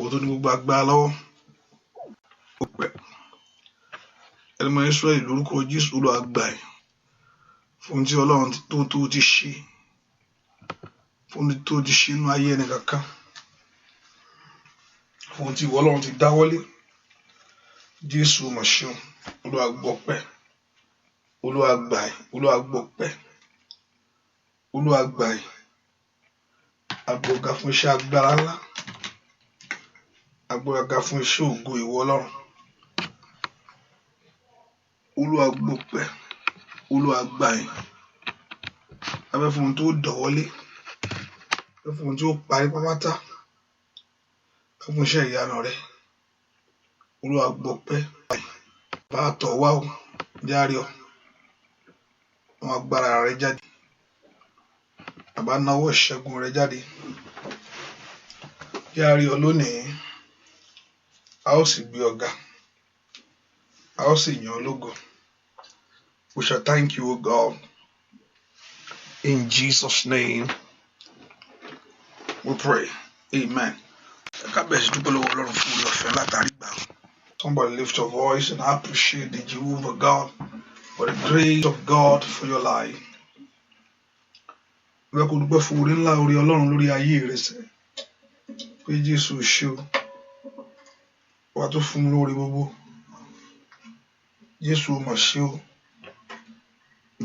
Òun tó ní gbogbo agbára lọ́wọ́. Ó pẹ́. Ẹni mọ Ísírẹ́lì, lórúkọ Jésù, Olúwa gbà ẹ́ fún tí Ọlọ́run tó ti ṣe, fún tó ti ṣe inú ayé ẹnì kankan, fún tí ìwọ Ọlọ́run ti dáwọ́lé. Jésù mà ṣeun. Olúwa gbọpẹ́, Olúwa gbà ẹ́, Olúwa gbọpẹ́, Olúwa gbà ẹ́. Agbóga fún iṣẹ́ agbára ńlá, agbóga fún iṣẹ́ ògo ìwọ Ọlọ́run. Olúwa gbọpẹ́, Olúwa gbà ẹ́. Abẹ́ fún ohun tó dọ̀wọ́lé, abẹ́ fún ohun tó parí pápátá, abẹ́ fún iṣẹ́ ìyanu rẹ. Olúwa gbọpẹ́. Bá a tọ̀ wá o, járe ọ àwọn agbára rẹ jáde. Bàbá, náwó ìṣẹ́gun rẹ jáde. Járe ọ lónìí, a ó sì gbé ọ ga, a ó sì yàn ọ́ lógo. We shall thank you, O God. In Jesus' name we pray. Amen. Ká bẹ̀rẹ̀ sí dúpẹ́ lọ́wọ́ Ọlọ́run fún oore ọ̀fẹ́ látàrí gbà. Somebody lift your voice and appreciate the Jehovah God for the grace of God for your life. Bẹ́ẹ̀ kó dúpẹ́ fún oore ńlá, oore Ọlọ́run lórí ayé rẹ̀ sẹ́. Pé Jésù ṣe o. Wà tó fún mi lórí gbogbo. Jésù mà ṣe o.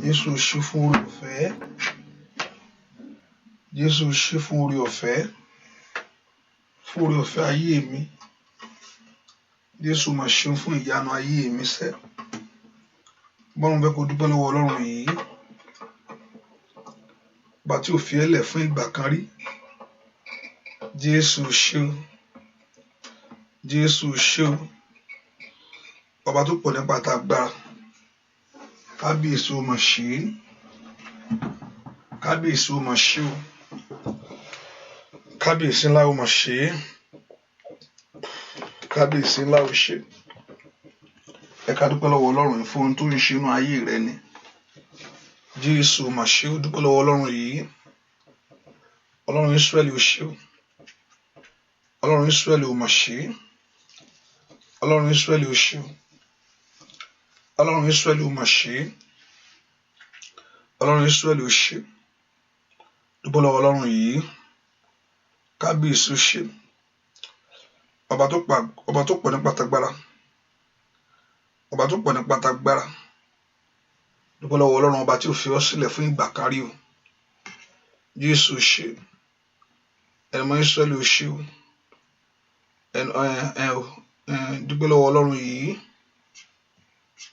Jésù ṣe fún oore ọ̀fẹ́. Jésù ṣe fún oore ọ̀fẹ́. Fún oore ọ̀fẹ́ ayé mi. Jésù mà ṣeun fún ìyanu ayé mi sẹ́. Bọ́lá fẹ́ kó dúpẹ́ lọ́wọ́ Ọlọ́run yìí. Ọba tí ò fi ẹ́ lẹ̀ fún ìgbà kan rí. Jésù ṣe o. Jésù ṣe o. Ọba tó pọ̀ nípa tagbára. Kábíyèsí, ó mà ṣe é. Kábíyèsí, ó mà ṣe o. Kábíyèsí ńlá, ó mà ṣe é. Kábíyèsí ńlá, ó ṣe. Ẹ ká dúpẹ́ lọ́wọ́ Ọlọ́run fún ohun tó ń ṣe inú ayé rẹ ni. Jésù mà ṣe ó. Dúpẹ́ lọ́wọ́ Ọlọ́run yìí. Ọlọ́run Ísírẹ́lì, ó ṣe o. Ọlọ́run Ísírẹ́lì, ó mà ṣe é. Ọlọ́run Ísírẹ́lì, ó ṣe o. Ọlọ́run Ísírẹ́lì, ó mà ṣe é. Ọlọ́run Ísírẹ́lì, ó ṣe. Dúpẹ́ lọ́wọ́ Ọlọ́run yìí. Kábíyèsí, ó ṣe. Ọba tó pọ̀ nípa tagbára. Ọba tó pọ̀ nípa tagbára. Dúpẹ́ lọ́wọ́ Ọlọ́run, ọba tí ò fi ọ́ sílẹ̀ fún ìgbà kan rí o. Jésù ṣe. Ẹ̀mọ́ Ísírẹ́lì, ó ṣe o. Ẹ ẹ dúpẹ́ lọ́wọ́ Ọlọ́run yìí.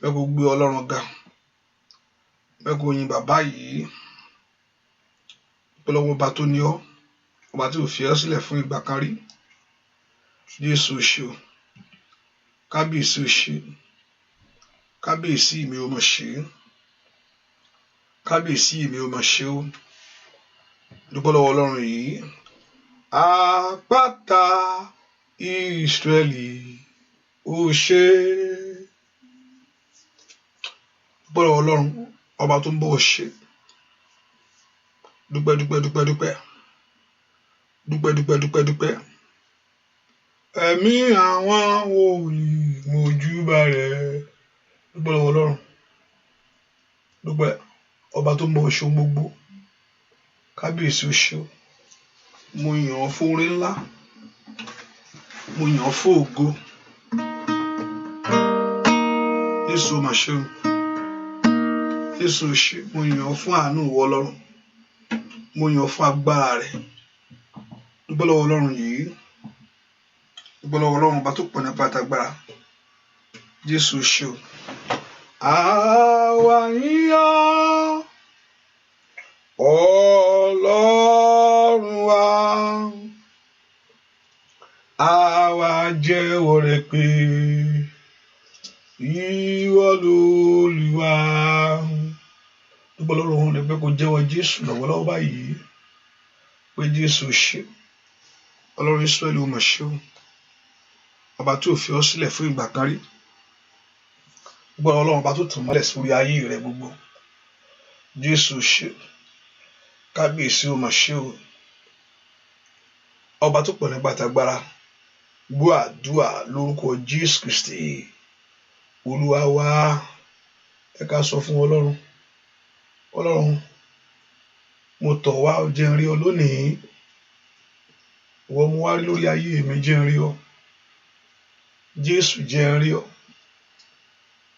Bẹ́ẹ̀ kó gbé Ọlọ́run ga. Bẹ́ẹ̀ kó yin bàbá yìí. Dúpẹ́ lọ́wọ́ ọba tó ní ọ́. Ọba tí ò fi ọ́ sílẹ̀ fún ìgbà kan rí. Jésù ṣe o. Kábíyèsí, ó ṣe. Kábíyèsí mi, ó mà ṣe. Kábíyèsí mi, ó mà ṣe o. Dúpẹ́ lọ́wọ́ Ọlọ́run yìí. Àpáta Ísírẹ́lì, ó ṣe. Dúpẹ́ lọ́wọ́ Ọlọ́run, ọba tó ń bọ̀ ṣe. Dúpẹ́, dúpẹ́, dúpẹ́, dúpẹ́. Dúpẹ́, dúpẹ́, dúpẹ́, dúpẹ́. Ẹ̀mí àwọn wòlíì, mojúbà rẹ̀. Dúpẹ́ lọ́wọ́ Ọlọ́run. Dúpẹ́ ọba tó ń bọ̀ ṣe ohun gbogbo. Kábíyèsí, ó ṣe o. Mo yàn ọ́ fún oore ńlá. Mo yàn ọ́ fún ògo. Jésù mà ṣe o. Jésù ṣe. Mo yàn ọ́ fún àánú ìwọ Ọlọ́run. Mo yàn ọ́ fún agbára rẹ̀. Dúpẹ́ lọ́wọ́ Ọlọ́run yìí. Dúpẹ́ lọ́wọ́ Ọlọ́run, ọba tó pọ̀ nípa tagbára. Jésù ṣe o. Àwa yìn ọ́, Ọlọ́run wa. Àwa jẹ́wọ́ rẹ pé ìwọ lolúwa. Dúpẹ́ lọ́wọ́ Ọlọ́run rẹ pé kó jẹ́wọ́ Jésù lọ́wọ́lọ́wọ́ báyìí. Pé Jésù ṣe. Ọlọ́run Ísírẹ́lì, ó mà ṣe o. Ọba tí ò fi ọ́ sílẹ̀ fún ìgbà kan rí. Dúpẹ́ Ọlọ́run, ọba tó tàn mọ́lẹ̀ sórí ayé rẹ gbogbo. Jésù ṣe. Kábíyèsí, ó mà ṣe o. Ọba tó pọ̀ nípa tagbára. Gbọ́ àdúà lórúkọ Jésù Kristi Olúwa wa. Ẹ ká sọ fún Ọlọ́run. Ọlọ́run, mo tọ̀ wá, jẹ́ n rí ọ lónìí. Ìwọ mo wá rí lórí ayé mi, jẹ́ n rí ọ. Jésù, jẹ́ n rí ọ.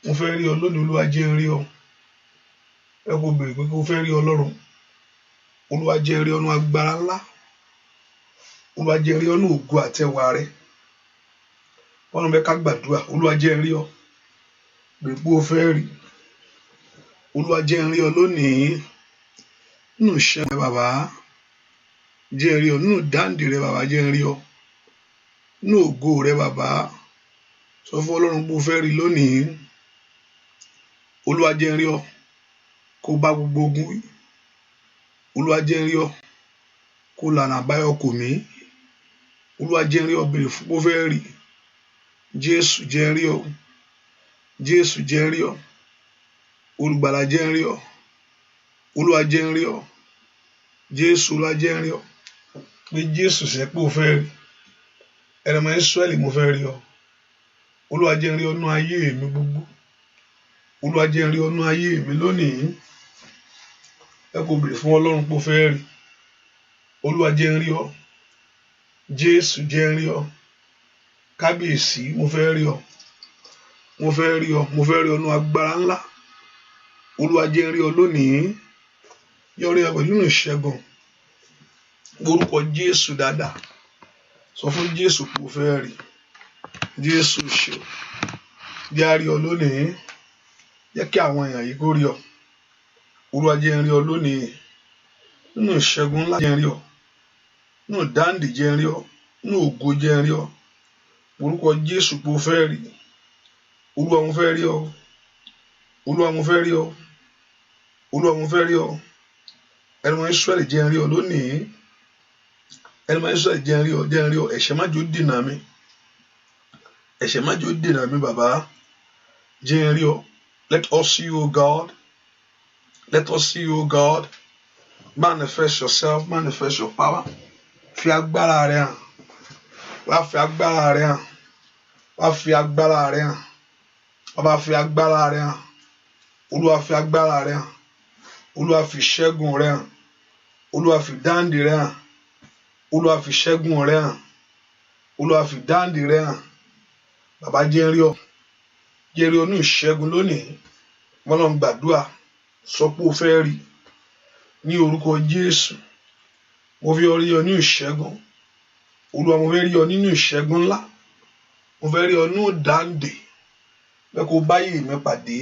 Mo fẹ́ rí ọ lónìí, Olúwa, jẹ́ n rí ọ. Ẹ kò béèrè pé kó fẹ́ rí Ọlọ́run. Olúwa, jẹ́ n rí ọ nú agbára ńlá. Olúwa, jẹ́ n rí ọ nú ògo àtẹwà rẹ. Ọlọ́run bẹ ká gbàdúrà. Olúwa, jẹ́ n rí ọ. Béèrè pé o fẹ́ rí. Olúwa, jẹ́ n rí ọ lónìí. Nínú ìṣẹ́gun rẹ, bàbá, jẹ́ n rí ọ. Nínú dáǹdè rẹ, bàbá, jẹ́ n rí ọ. Nínú ògo rẹ, bàbá, sọ fún Ọlọ́run pé o fẹ́ rí lónìí. Olúwa, jẹ́ n rí ọ kó bá gbogbo ogun wí. Olúwa, jẹ́ n rí ọ kó lànà àbáyọ kò mí. Olúwa, jẹ́ n rí ọ. Béèrè fún pé o fẹ́ rí. Jésù, jẹ́ n rí ọ. Jésù, jẹ́ n rí ọ. Olùgbàlà, jẹ́ n rí ọ. Olúwa, jẹ́ n rí ọ. Jésù, Olúwa, jẹ́ n rí ọ. Pé Jésù sẹ́ pé o fẹ́ rí. Ẹlẹ́mọ̀ Ísírẹ́lì, mo fẹ́ rí ọ. Olúwa, jẹ́ n rí ọ nú ayé mi gbogbo. Olúwa, jẹ́ n rí ọ nú ayé mi lónìí. Ẹ kò béèrè fún Ọlọ́run pé o fẹ́ rí. Olúwa, jẹ́ n rí ọ. Jésù, jẹ́ n rí ọ. Kábíyèsí, mo fẹ́ rí ọ. Mo fẹ́ rí ọ. Mo fẹ́ rí ọ nú agbára ńlá. Olúwa, jẹ́ n rí ọ lónìí. Yọrí ọ pẹ̀lú ìṣẹ́gun. Orúkọ Jésù dáadáa. Sọ fún Jésù pé o fẹ́ rí. Jésù ṣe. Jẹ́ á rí ọ lónìí. Jẹ́ kí àwọn èèyàn yìí kó rí ọ. Olúwa, jẹ́ n rí ọ lónìí. Nínú ìṣẹ́gun ńlá, jẹ́ n rí ọ. Nínú dáǹdè, jẹ́ n rí ọ. Nínú ògo, jẹ́ n rí ọ. Orúkọ Jésù pé o fẹ́ rí. Olúwa, mo fẹ́ rí ọ. Olúwa, mo fẹ́ rí ọ. Olúwa, mo fẹ́ rí ọ. Ẹni mọ Ísírẹ́lì, jẹ́ n rí ọ lónìí. Ẹni mọ Ísírẹ́lì, jẹ́ n rí ọ, jẹ́ n rí ọ. Ẹ̀ṣẹ̀ má jò dènà mi. Ẹ̀ṣẹ̀ má jò dènà mi, bàbá. Jẹ́ n rí ọ. Let us see you, God. Let us see you, God. Manifest yourself, manifest your power. Fi agbára rẹ hàn. Wá fi agbára rẹ hàn. Wá fi agbára rẹ hàn. Bàbá, fi agbára rẹ hàn. Olúwa, fi agbára rẹ hàn. Olúwa, fi ṣẹ́gun rẹ hàn. Olúwa, fi dáǹdè rẹ hàn. Olúwa, fi ṣẹ́gun rẹ hàn. Olúwa, fi dáǹdè rẹ hàn. Bàbá, jẹ́ n rí ọ. Jẹ́ n rí ọ ní ìṣẹ́gun lónìí. Wọ́n lọ gbàdúrà. Sọ pé o fẹ́ rí. Ní orúkọ Jésù. Mo fi ọ rí ọ ní ìṣẹ́gun. Olúwa, mo fẹ́ rí ọ nínú ìṣẹ́gun ńlá. Mo fẹ́ rí ọ ní ìdáǹdè. Bẹ́ẹ̀ kó báyìí mi pàdé.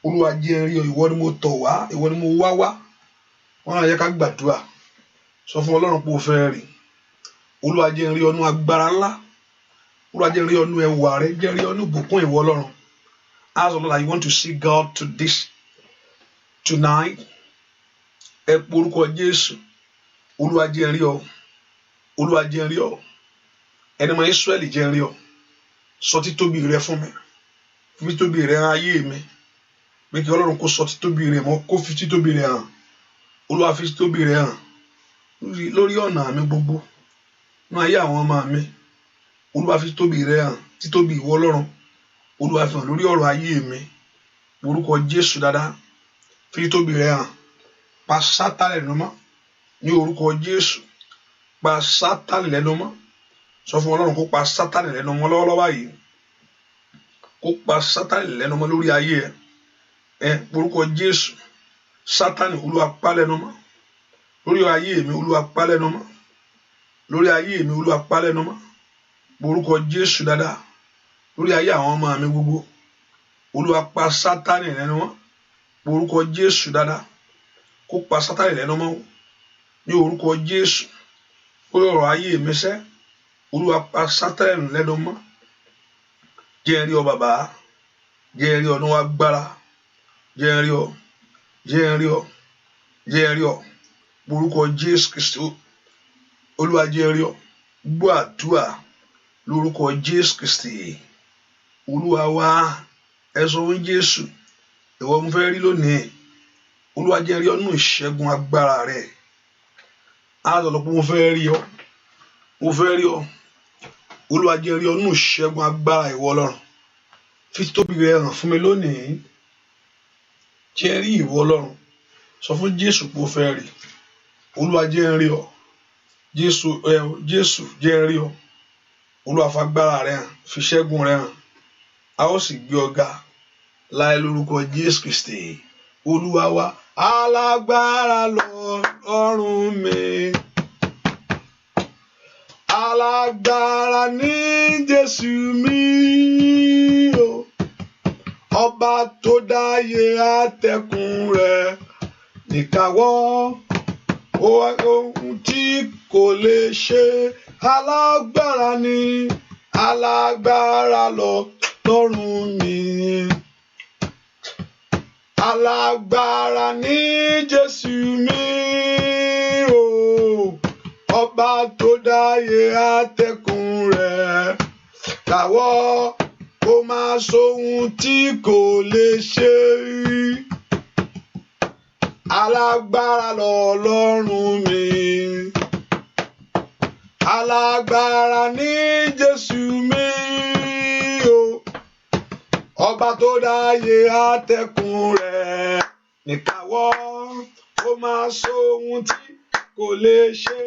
Olúwa, jẹ́ n rí ọ. Ìwọ ni mo tọ̀ wá. Ìwọ ni mo wá wá. Wọ́n náà yẹ ká gbàdúrà. Sọ fún Ọlọ́run pé o fẹ́ rí. Olúwa, jẹ́ n rí ọ nú agbára ńlá. Olúwa, jẹ́ n rí ọ nú ẹwà rẹ. Jẹ́ n rí ọ nú ìbùkún ìwọ Ọlọ́run. Ask the Lord that you want to see God to this tonight. Ẹ pe orúkọ Jésù. Olúwa, jẹ́ n rí ọ. Olúwa, jẹ́ n rí ọ. Ẹni mọ Ísírẹ́lì, jẹ́ n rí ọ. Sọ títóbi rẹ fún mi. Fi títóbi rẹ hàn ayé mi. Pé kí Ọlọ́run kó sọ títóbi rẹ mọ́, kó fi títóbi rẹ hàn. Olúwa, fi títóbi rẹ hàn lórí ọ̀nà mi gbogbo. Ní ayé àwọn ọmọ mi. Olúwa, fi títóbi rẹ hàn. Títóbi ìwọ Ọlọ́run. Olúwa, fi hàn lórí ọ̀rọ̀ ayé mi. Orúkọ Jésù dáadáa. Fi títóbi rẹ hàn. Pa Sátánì lẹ́nu mọ́. Ní orúkọ Jésù. Pa Sátánì lẹ́nu mọ́. Sọ fún Ọlọ́run kó pa Sátánì lẹ́nu mọ́ lọ́wọ́lọ́wọ́ báyìí. Kó pa Sátánì lẹ́nu mọ́ lórí ayé ẹ. Ẹ orúkọ Jésù. Sátánì, Olúwa, pa lẹ́nu mọ́. Lórí ayé mi, Olúwa, pa lẹ́nu mọ́. Lórí ayé mi, Olúwa, pa lẹ́nu mọ́. Orúkọ Jésù dáadáa. Lórí ayé àwọn ọmọ mi gbogbo. Olúwa, pa Sátánì lẹ́nu mọ́. Orúkọ Jésù dáadáa. Kó pa Sátánì lẹ́nu mọ́. Ní orúkọ Jésù. Lórí ọ̀rọ̀ ayé mi sẹ́. Olúwa, pa Sátánì lẹ́nu mọ́. Jẹ́ n rí ọ, bàbá. Jẹ́ n rí ọ ní agbára. Jẹ́ n rí ọ. Jẹ́ n rí ọ. Jẹ́ n rí ọ. Orúkọ Jésù Kristi. Olúwa, jẹ́ n rí ọ. Gbọ́ àdúrà lórúkọ Jésù Kristi. Olúwa wa, ẹ sọ fún Jésù. Ìwọ mo fẹ́ rí lónìí. Olúwa, jẹ́ n rí ọ nínú ìṣẹ́gun agbára rẹ. Á sọ pé mo fẹ́ rí ọ. Mo fẹ́ rí ọ. Olúwa, jẹ́ rí ọ nínú ìṣẹ́gun agbára ìwọ Ọlọ́run. Fi títóbi rẹ hàn fún mi lónìí. Jẹ́ rí ìwọ Ọlọ́run. Sọ fún Jésù pé o fẹ́ rí. Olúwa, jẹ́ n rí ọ. Jésù ẹ, Jésù, jẹ́ n rí ọ. Olúwa, fagbára rẹ hàn, fi ṣẹ́gun rẹ hàn. A ó sì gbé ọ ga láì lórúkọ Jésù Kristi Olúwa wa. Alágbára lọ́run mi, alágbára ní Jésù mi o, ọba tó dáyé àtẹ̀kùn rẹ̀ níkàwọ́, ohun tí kò lè ṣe. Alágbára ni, alágbára lọ́run mi, alágbára ní Jésù mi o, ọba tó dáyé àtẹ̀kùn rẹ̀ káwọ́, kó máa sóhun tí kò lè ṣe. Alágbára lọ́lọ́run mi, alágbára ní Jésù mi o, ọba tó dáyé àtẹ̀kùn rẹ̀ níkàwọ́, kó máa sóhun tí kò lè ṣe.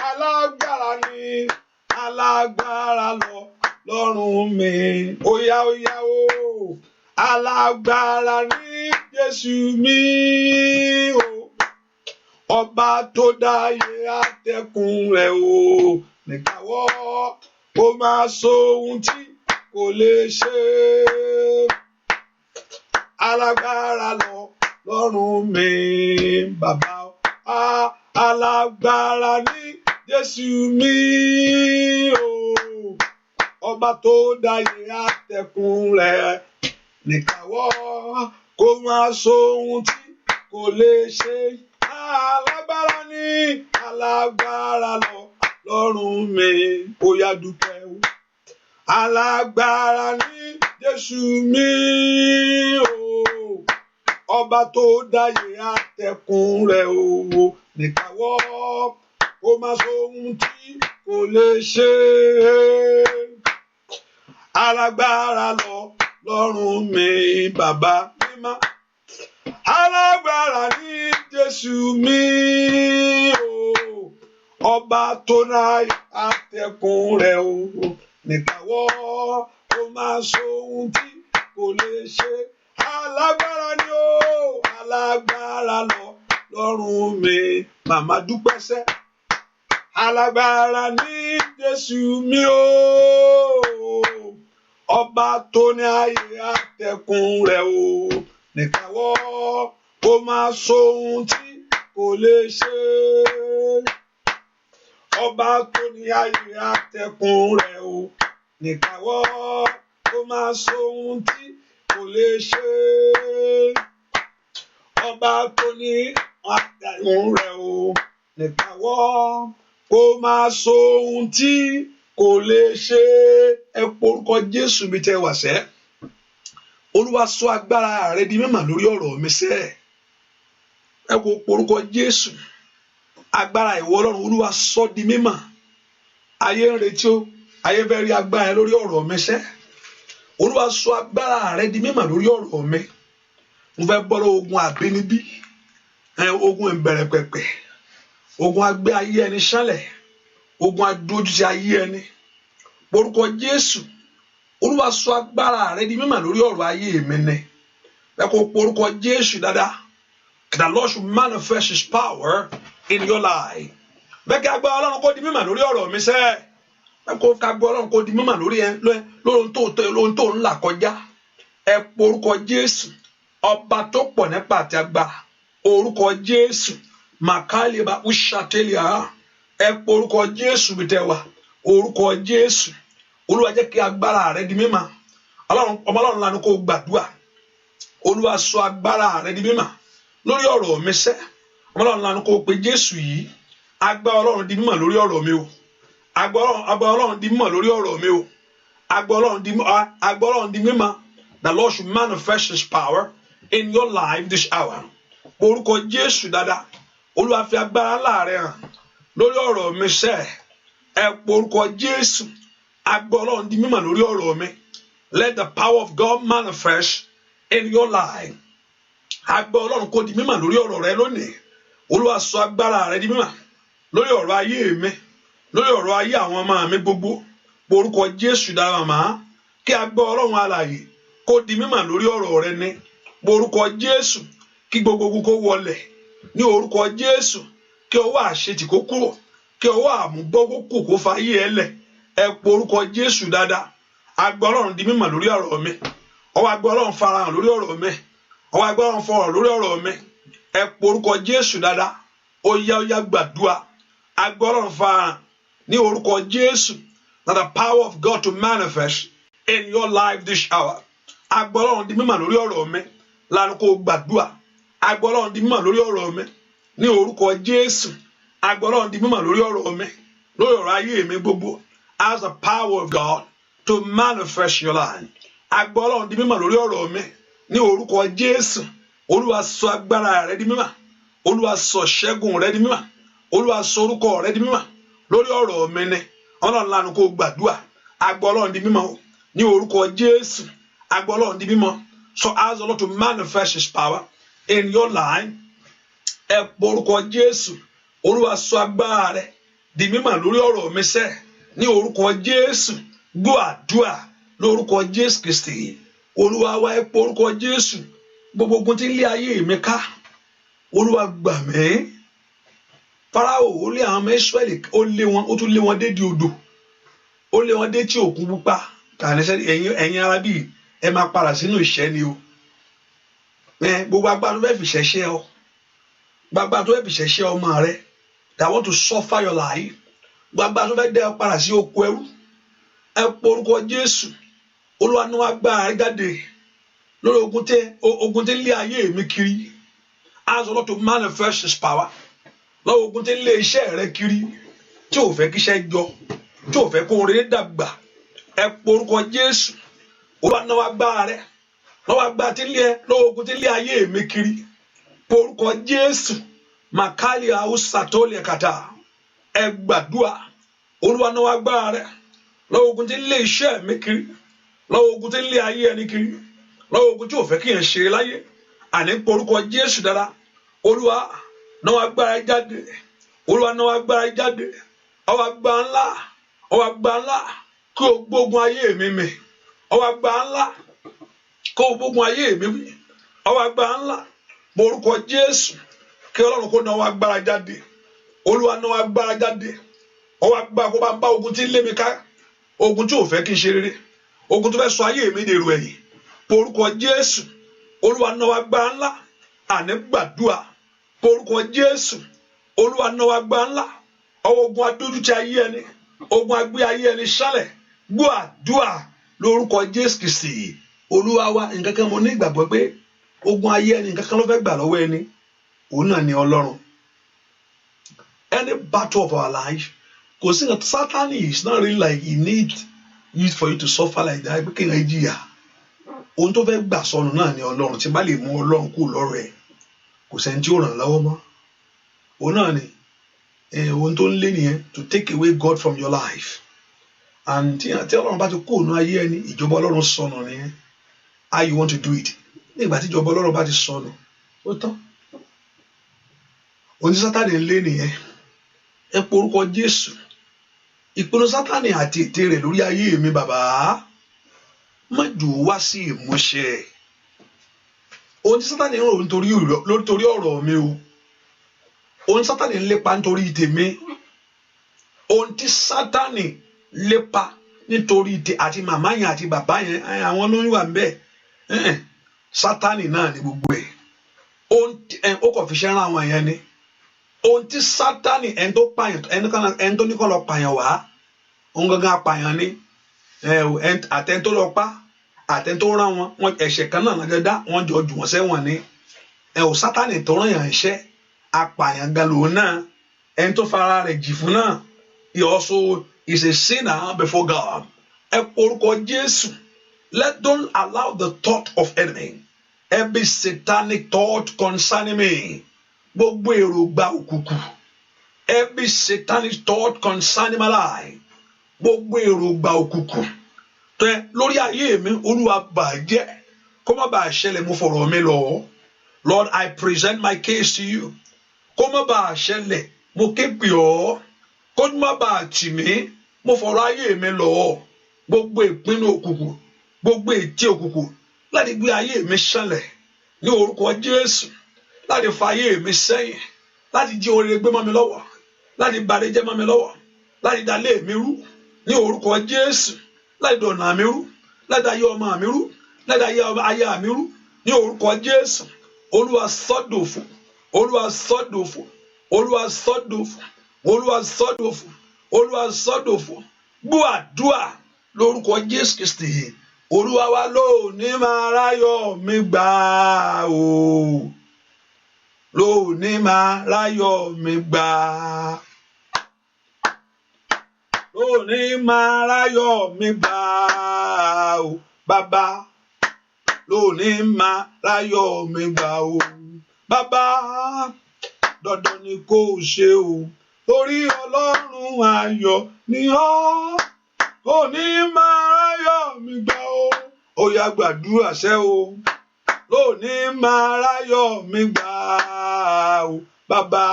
Alágbára ni, alágbára lọ́run mi. Óyá, óyá o, alágbára ní Jésù mi o, ọba tó dáyé àtẹ̀kùn rẹ̀ o níkàwọ́, kó máa sóhun tí kò lè ṣe. Alágbára lọ́run mi, bàbá, alágbára ní Jésù mi o, ọba tó dáyé àtẹ̀kùn rẹ̀ níkàwọ́, kó máa sóhun tí kò lè ṣe. Alágbára ní, alágbára lọ́run mi. Ó yá, dúpẹ́ o. Alágbára ní Jésù mi o, ọba tó dáyé àtẹ̀kùn rẹ̀ o níkàwọ́, kó máa sóhun tí kò lè ṣe. Alágbára lọ́run mi, bàbá mímọ́, alágbára ní Jésù mi o, ọba tó dáyé àtẹ̀kùn rẹ̀ o níkàwọ́, kó máa sóhun tí kò lè ṣe. Alágbára ni o, alágbára lọ́run mi. Màmá, dúpẹ́ sẹ́. Alágbára ní Jésù mi o, ọba tó ní ayé àtẹ̀kùn rẹ̀ o níkàwọ́, kó máa sóhun tí kò lè ṣe. Ọba tó ní ayé àtẹ̀kùn rẹ̀ o níkàwọ́, kó máa sóhun tí kò lè ṣe. Ọba tó ní àtẹ̀kùn rẹ̀ o níkàwọ́, kó máa sóhun tí kò lè ṣe. Ẹ porúkọ Jésù bí tẹ́ wà sẹ́. Olúwa, sọ agbára rẹ di mímọ̀ lórí ọ̀rọ̀ mi sẹ́. Ẹ kò porúkọ Jésù. Agbára ìwọ Ọlọ́run, Olúwa, sọ di mímọ̀. Ayé ń retí o, ayé fẹ́ rí agbára yẹn lórí ọ̀rọ̀ mi sẹ́. Olúwa, sọ agbára rẹ di mímọ̀ lórí ọ̀rọ̀ mi. Mo fẹ́ bọ́ lọ́wọ́ ogun àbínibí, ogun ìbẹ̀rẹ̀ pẹ̀pẹ̀, ogun agbé ayé ẹni ṣánlẹ̀, ogun adójútì ayé ẹni. Orúkọ Jésù. Olúwa, sọ agbára rẹ di mímọ̀ lórí ọ̀rọ̀ ayé mi ni. Ẹ kó porúkọ Jésù dáadáa. The Lord should manifest his power in your life. Bẹ́ẹ̀ kí agbára Ọlọ́run kó di mímọ̀ lórí ọ̀rọ̀ mi sẹ́. Bẹ́ẹ̀ kó agbára Ọlọ́run kó di mímọ̀ lórí ẹ, lórí ohun tó ń là kọjá. Ẹ porúkọ Jésù, ọba tó pọ̀ nípa àti agbára. Orúkọ Jésù, Màkàlíba Usatelia. Ẹ porúkọ Jésù bí tẹ wà. Orúkọ Jésù. Olúwa, jẹ́ kí agbára rẹ di mímọ̀. Ọlọ́run, ọmọ Ọlọ́run, lanu kó gbàdúrà. Olúwa, sọ agbára rẹ di mímọ̀ lórí ọ̀rọ̀ mi sẹ́. Ọmọ Ọlọ́run, lanu kó pe Jésù yìí. Agbára Ọlọ́run di mímọ̀ lórí ọ̀rọ̀ mi o. Agbára Ọlọ́run di mímọ̀ lórí ọ̀rọ̀ mi o. Agbára Ọlọ́run di mímọ̀. The Lord should manifest his power in your life this hour. Orúkọ Jésù dáadáa. Olúwa, fi agbára ńlá rẹ hàn lórí ọ̀rọ̀ mi sẹ́. Ẹ porúkọ Jésù. Agbára Ọlọ́run di mímọ̀ lórí ọ̀rọ̀ mi. Let the power of God manifest in your life. Agbára Ọlọ́run kó di mímọ̀ lórí ọ̀rọ̀ rẹ lónìí. Olúwa, sọ agbára rẹ di mímọ̀ lórí ọ̀rọ̀ ayé mi, lórí ọ̀rọ̀ ayé àwọn ọmọ mi gbogbo. Orúkọ Jésù dára, màmá. Kí agbára Ọlọ́run alààyè kó di mímọ̀ lórí ọ̀rọ̀ rẹ ní orúkọ Jésù. Kí gbogbo ogun kó wọlẹ̀ ní orúkọ Jésù. Kí ọwọ́ àṣetì kó kúrò, kí ọwọ́ àmúbọ́ kó kù, kó fa ayé ẹ lẹ̀. Ẹ pọ orúkọ Jésù dáadáa. Agbára Ọlọ́run di mímọ̀ lórí ọ̀rọ̀ mi. Ọwọ́ agbára Ọlọ́run farahàn lórí ọ̀rọ̀ mi. Ọwọ́ agbára Ọlọ́run fọhùn lórí ọ̀rọ̀ mi. Ẹ pọ orúkọ Jésù dáadáa. Ó yá, ó yá, gbàdúrà. Agbára Ọlọ́run farahàn ní orúkọ Jésù. That the power of God to manifest in your life this hour. Agbára Ọlọ́run di mímọ̀ lórí ọ̀rọ̀ mi. Lánàá kó gbàdúrà. Agbára Ọlọ́run di mímọ̀ lórí ọ̀rọ̀ mi ní orúkọ Jésù. Agbára Ọlọ́run di mímọ̀ lórí ọ̀rọ̀ mi, lórí ọ̀rọ̀ ayé mi gbogbo. Ask the power of God to manifest your life. Agbára Ọlọ́run di mímọ̀ lórí ọ̀rọ̀ mi ní orúkọ Jésù. Olúwa, sọ agbára rẹ di mímọ̀. Olúwa, sọ ṣẹ́gun rẹ di mímọ̀. Olúwa, sọ orúkọ rẹ di mímọ̀ lórí ọ̀rọ̀ mi ni. Ọlọ́run, lánàá kó gbàdúrà. Agbára Ọlọ́run di mímọ̀ ní orúkọ Jésù. Agbára Ọlọ́run di mímọ̀. So ask the Lord to manifest his power in your life. Ẹ pọ orúkọ Jésù. Olúwa, sọ agbára rẹ di mímọ̀ lórí ọ̀rọ̀ mi sẹ́ ní orúkọ Jésù. Gbọ́ àdúrà lórúkọ Jésù Kristi Olúwa wa. Ẹ pọ orúkọ Jésù. Gbogbo ogun tí ń lé ayé mi ká, Olúwa, gbà mí. Fáráò, ó lé àwọn ọmọ Ísírẹ́lì, ó lé wọn, ó tún lé wọn dé di odò, ó lé wọn dé tí òkun pupa. Kàníṣẹ́ ẹ̀yin ará bíi ẹ máa padà sínú ìṣẹ́ ni o. Gbogbo agbára tó fẹ́ fi ṣẹ̀ṣẹ̀ ọ, gbogbo agbára tó fẹ́ fi ṣẹ̀ṣẹ̀ ọmọ rẹ, that want to suffer your life, gbogbo agbára tó fẹ́ dẹ́ ọ padà sí oko ẹrú, ẹ pọ orúkọ Jésù. Olúwa, náà agbára rẹ jáde lórí ogun tí ń lé ayé mi kiri. Ask the Lord to manifest his power lọ́wọ́ ogun tí ń lé iṣẹ́ rẹ kiri, tí ò fẹ́ kíṣẹ́ jọ, tí ò fẹ́ kó rere dàgbà. Ẹ pọ orúkọ Jésù. Olúwa, náà agbára rẹ lọ́wọ́ agbára tí ń lé ẹ, lọ́wọ́ ogun tí ń lé ayé mi kiri. Pọ orúkọ Jésù. Makali hausa tó lè kàtà. Ẹ gbàdúrà. Olúwa, náà agbára rẹ lọ́wọ́ ogun tí ń lé iṣẹ́ mi kiri, lọ́wọ́ ogun tí ń lé ayé ẹni kiri, lọ́wọ́ ogun tí ò fẹ́ kí yẹn ṣe láyé. Àní pọ orúkọ Jésù dára. Olúwa, náà agbára jáde. Olúwa, náà agbára jáde. Ọwọ́ agbára ńlá, ọwọ́ agbára ńlá, kí o gbógun ayé mi mì. Ọwọ́ agbára ńlá, kó o gbógun ayé mi mì. Ọwọ́ agbára ńlá, orúkọ Jésù. Kí Ọlọ́run kó náwó agbára jáde. Olúwa, náwó agbára jáde. Ọwọ́ agbára kó bá ń bá ogun tí ń lé mi ká, ogun tí ò fẹ́ kí n ṣe rere, ogun tó fẹ́ sọ ayé mi dèrò ẹ̀yìn. Orúkọ Jésù. Olúwa, náwó agbára ńlá. Àní gbàdúrà. Orúkọ Jésù. Olúwa, náwó agbára ńlá. Ọwọ́ ogun adójútì ayé ẹni, ogun agbé ayé ẹni sálẹ̀. Gbọ́ àdúrà lórúkọ Jésù Kristi Olúwa wa. Nǹkan kan mo ní ìgbàgbọ́ pé ogun ayé ẹni, nǹkan kan ló fẹ́ gbà lọ́wọ́ ẹni, òun náà ni Ọlọ́run. Any battle of our life, kò sí nǹkan. Sátani is not really like he need it for you to suffer like that, pé kéèyàn jìyà. Ohun tó fẹ́ gbà sọnù náà ni Ọlọ́run. Tí bá lè mú Ọlọ́run kú lọ́rọ̀ ẹ̀, kò sẹ́ni tí ó ràn lọ́wọ́ mọ́. Òun náà ni ohun tó ń lé nìyẹn, to take away God from your life. And tí Ọlọ́run bá ti kó òun ayé ẹni, ìjọba Ọlọ́run sọnù nìyẹn. How you want to do it? Nígbà tí ìjọba Ọlọ́run bá ti sọnù, ó tán. Ohun tí Sátánì ń lé nìyẹn. Ẹ pọ orúkọ Jésù. Ìpinnu Sátánì àti ète rẹ̀ lórí ayé mi, bàbá, má jò wá sí ìmúṣẹ. Ohun tí Sátánì ń rò nítorí ọ̀rọ̀ mi o, ohun tí Sátánì ń lépa nítorí tèmi, ohun tí Sátánì lépa nítorí tè àti màmá yẹn àti bàbá yẹn, àwọn ló ń wà ń bẹ́ẹ̀. Sátánì náà ni gbogbo ẹ̀. Ó kàn fi ṣẹ́ rán àwọn yẹn ni. Ohun tí Sátánì, ẹni tó pààyàn, ẹni tó ní kọ́ lọ pààyàn wá, òun gangan apààyàn ni. Àtẹni tó lọ pa, àtẹni tó rán wọn, ẹ̀ṣẹ̀ kan náà lọ́jọ́ dá wọ́n jọ jù wọ́n sẹ́wọ̀n ni. Ẹ ò Sátánì tó rán yàn iṣẹ́, apààyàn gan lòun náà. Ẹni tó fara rẹ̀ jì fún náà, he also is a sinner before God. Ẹ porúkọ Jésù. Let don't allow the thought of enemy, every satanic thought concerning me, gbogbo èròǹgbà òkùnkùn, every satanic thought concerning my life, Gbogbo èròǹgbà òkùnkùn tẹ lórí ayé mi, Olúwa, bàjẹ́ kó má bàa ṣẹlẹ̀. Mo fọ̀rọ̀ mi lọ̀ ọ́. Lord, I present my case to you. Kó má bàa ṣẹlẹ̀, mo ké pè ọ́. Kó má bàa tì mí, mo fọ̀rọ̀ ayé mi lọ̀ ọ́. Gbogbo ìpinnu òkùnkùn, gbogbo ète òkùnkùn láti gbé ayé mi ṣánlẹ̀ ní orúkọ Jésù, láti fa ayé mi sẹ́yìn, láti jí oore gbé mọ́ mi lọ́wọ́, láti bàrẹ̀ jẹ́ mọ́ mi lọ́wọ́, láti dalé mi rú ní orúkọ Jésù, láti dọ̀nà mi rú, láti ayé ọmọ mi rú, láti ayé aya mi rú ní orúkọ Jésù, Olúwa, sọ́dọ̀fù. Olúwa, sọ́dọ̀fù. Olúwa, sọ́dọ̀fù. Olúwa, sọ́dọ̀fù. Olúwa, sọ́dọ̀fù. Gbọ́ àdúà lórúkọ Jésù Kristi Olúwa wa. Lónìí máa ráyọ̀ mi gbà o, lónìí máa ráyọ̀ mi gbà, lónìí máa ráyọ̀ mi gbà o, bàbá. Lónìí máa ráyọ̀ mi gbà o, bàbá. Dandan ni kò ṣe o, torí Ọlọ́run ayọ̀ ni ọ́. Òní máa ráyọ̀ mi gbà o. Ó yá, gbàdúrà ṣẹ́ o. Lónìí máa ráyọ̀ mi gbà o, bàbá.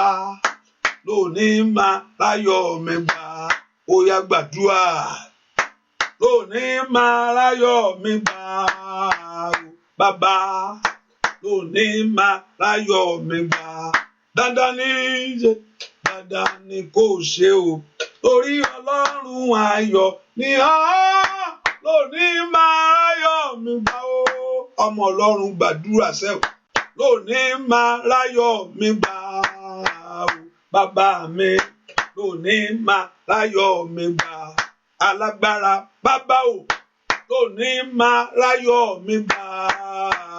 Lónìí máa ráyọ̀ mi gbà. Ó yá, gbàdúrà. Lónìí máa ráyọ̀ mi gbà o, bàbá. Lónìí máa ráyọ̀ mi gbà. Dandan ní ṣe, dandan ni kò ṣe o, torí Ọlọ́run ayọ̀ ni ọ́. Lónìí máa ráyọ̀ mi gbà o. Ọmọ Ọlọ́run, gbàdúrà sẹ́ o. Lónìí máa ráyọ̀ mi gbà o, bàbá mi. Lónìí máa ráyọ̀ mi gbà, alágbára bàbá o. Lónìí máa ráyọ̀ mi gbà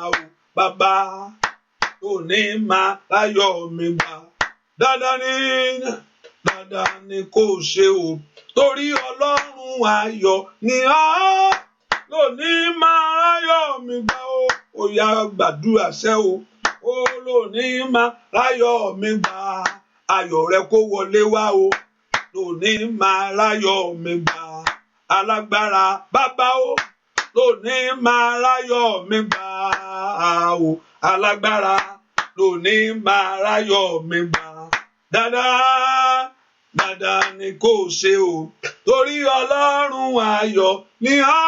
o, bàbá. Lónìí máa ráyọ̀ mi gbà. Dandan ni, dandan ni kò ṣe o, torí Ọlọ́run ayọ̀ ni ọ́. Lónìí máa ráyọ̀ mi gbà o. Ó yá, gbàdúrà sẹ́ o. Ó lónìí máa ráyọ̀ mi gbà. Ayọ̀ rẹ kó wọlé wá o. Lónìí máa ráyọ̀ mi gbà, alágbára bàbá o. Lónìí máa ráyọ̀ mi gbà o, alágbára. Lónìí máa ráyọ̀ mi gbà. Dáadáa, dáadáa ni kò ṣe o, torí Ọlọ́run ayọ̀ ni á.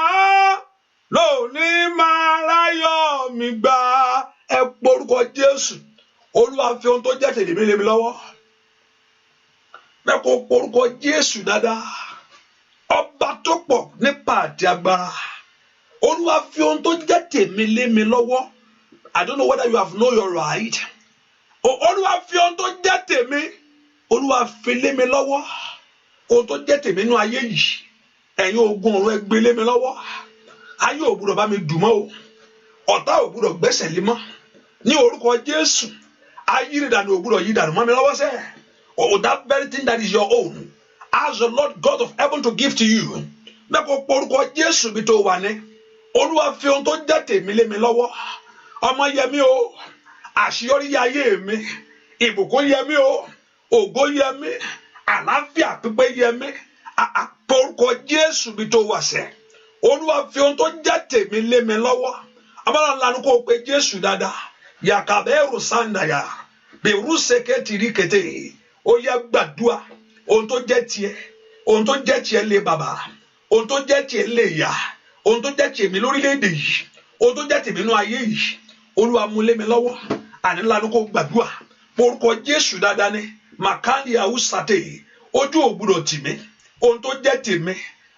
Lónìí máa ráyọ̀ mi gbà. Ẹ porúkọ Jésù. Olúwa, fi ohun tó jẹ́ tèmi lé mi lọ́wọ́. Bẹ́ẹ̀ kó porúkọ Jésù dáadáa. Ọba tó pọ̀ nípa àti agbára, Olúwa, fi ohun tó jẹ́ tèmi lé mi lọ́wọ́. I don't know whether you have know your right. Olúwa, fi ohun tó jẹ́ tèmi, Olúwa, fi lé mi lọ́wọ́. Ohun tó jẹ́ tèmi nínú ayé yìí, ẹ̀yin ogun ọ̀run, ẹ gbé lé mi lọ́wọ́. Ayé ò gbúdọ̀ bá mi dùn mọ́ o. Ọ̀tá ò gbúdọ̀ gbẹ́sẹ̀ lé mọ́ ní orúkọ Jésù. Ayírídànù ò gbúdọ̀ yí dànù mọ́ mi lọ́wọ́ sẹ́. Oh, that very thing that is your own, ask the Lord God of heaven to give to you. Mẹ́kọ̀ọ́ porúkọ Jésù bí tó wà ní. Olúwa, fi ohun tó jẹ́ tèmi lé mi lọ́wọ́. Ọmọ yẹ mí o, àṣeyọrí yẹ ayé mi, ìbùkún yẹ mí o, ògo yẹ mí, àlàáfíà pípé yẹ mí. Porúkọ Jésù bí tó wà sẹ́. Olúwa, fi ohun tó jẹ́ tèmi lé mi lọ́wọ́. Abala ńlá kó o pe Jésù dáadáa. Yàkàbẹ́rù sàndàyà bẹ̀rù sèké tìrí kété. Ó yẹ, gbàdúà. Ohun tó jẹ́ tiẹ̀, ohun tó jẹ́ tiẹ̀ lé bàbá, ohun tó jẹ́ tiẹ̀ lé ìyá, ohun tó jẹ́ tèmi lórílẹ̀‐èdè yìí, ohun tó jẹ́ tèmi nínú ayé yìí, Olúwa, mú lé mi lọ́wọ́. Àní ńlá kó gbàdúà. Orúkọ Jésù dáadáa ni makandi awusate. Ojú ò gbúdọ̀ tì mí. Ohun tó jẹ́ tèmi,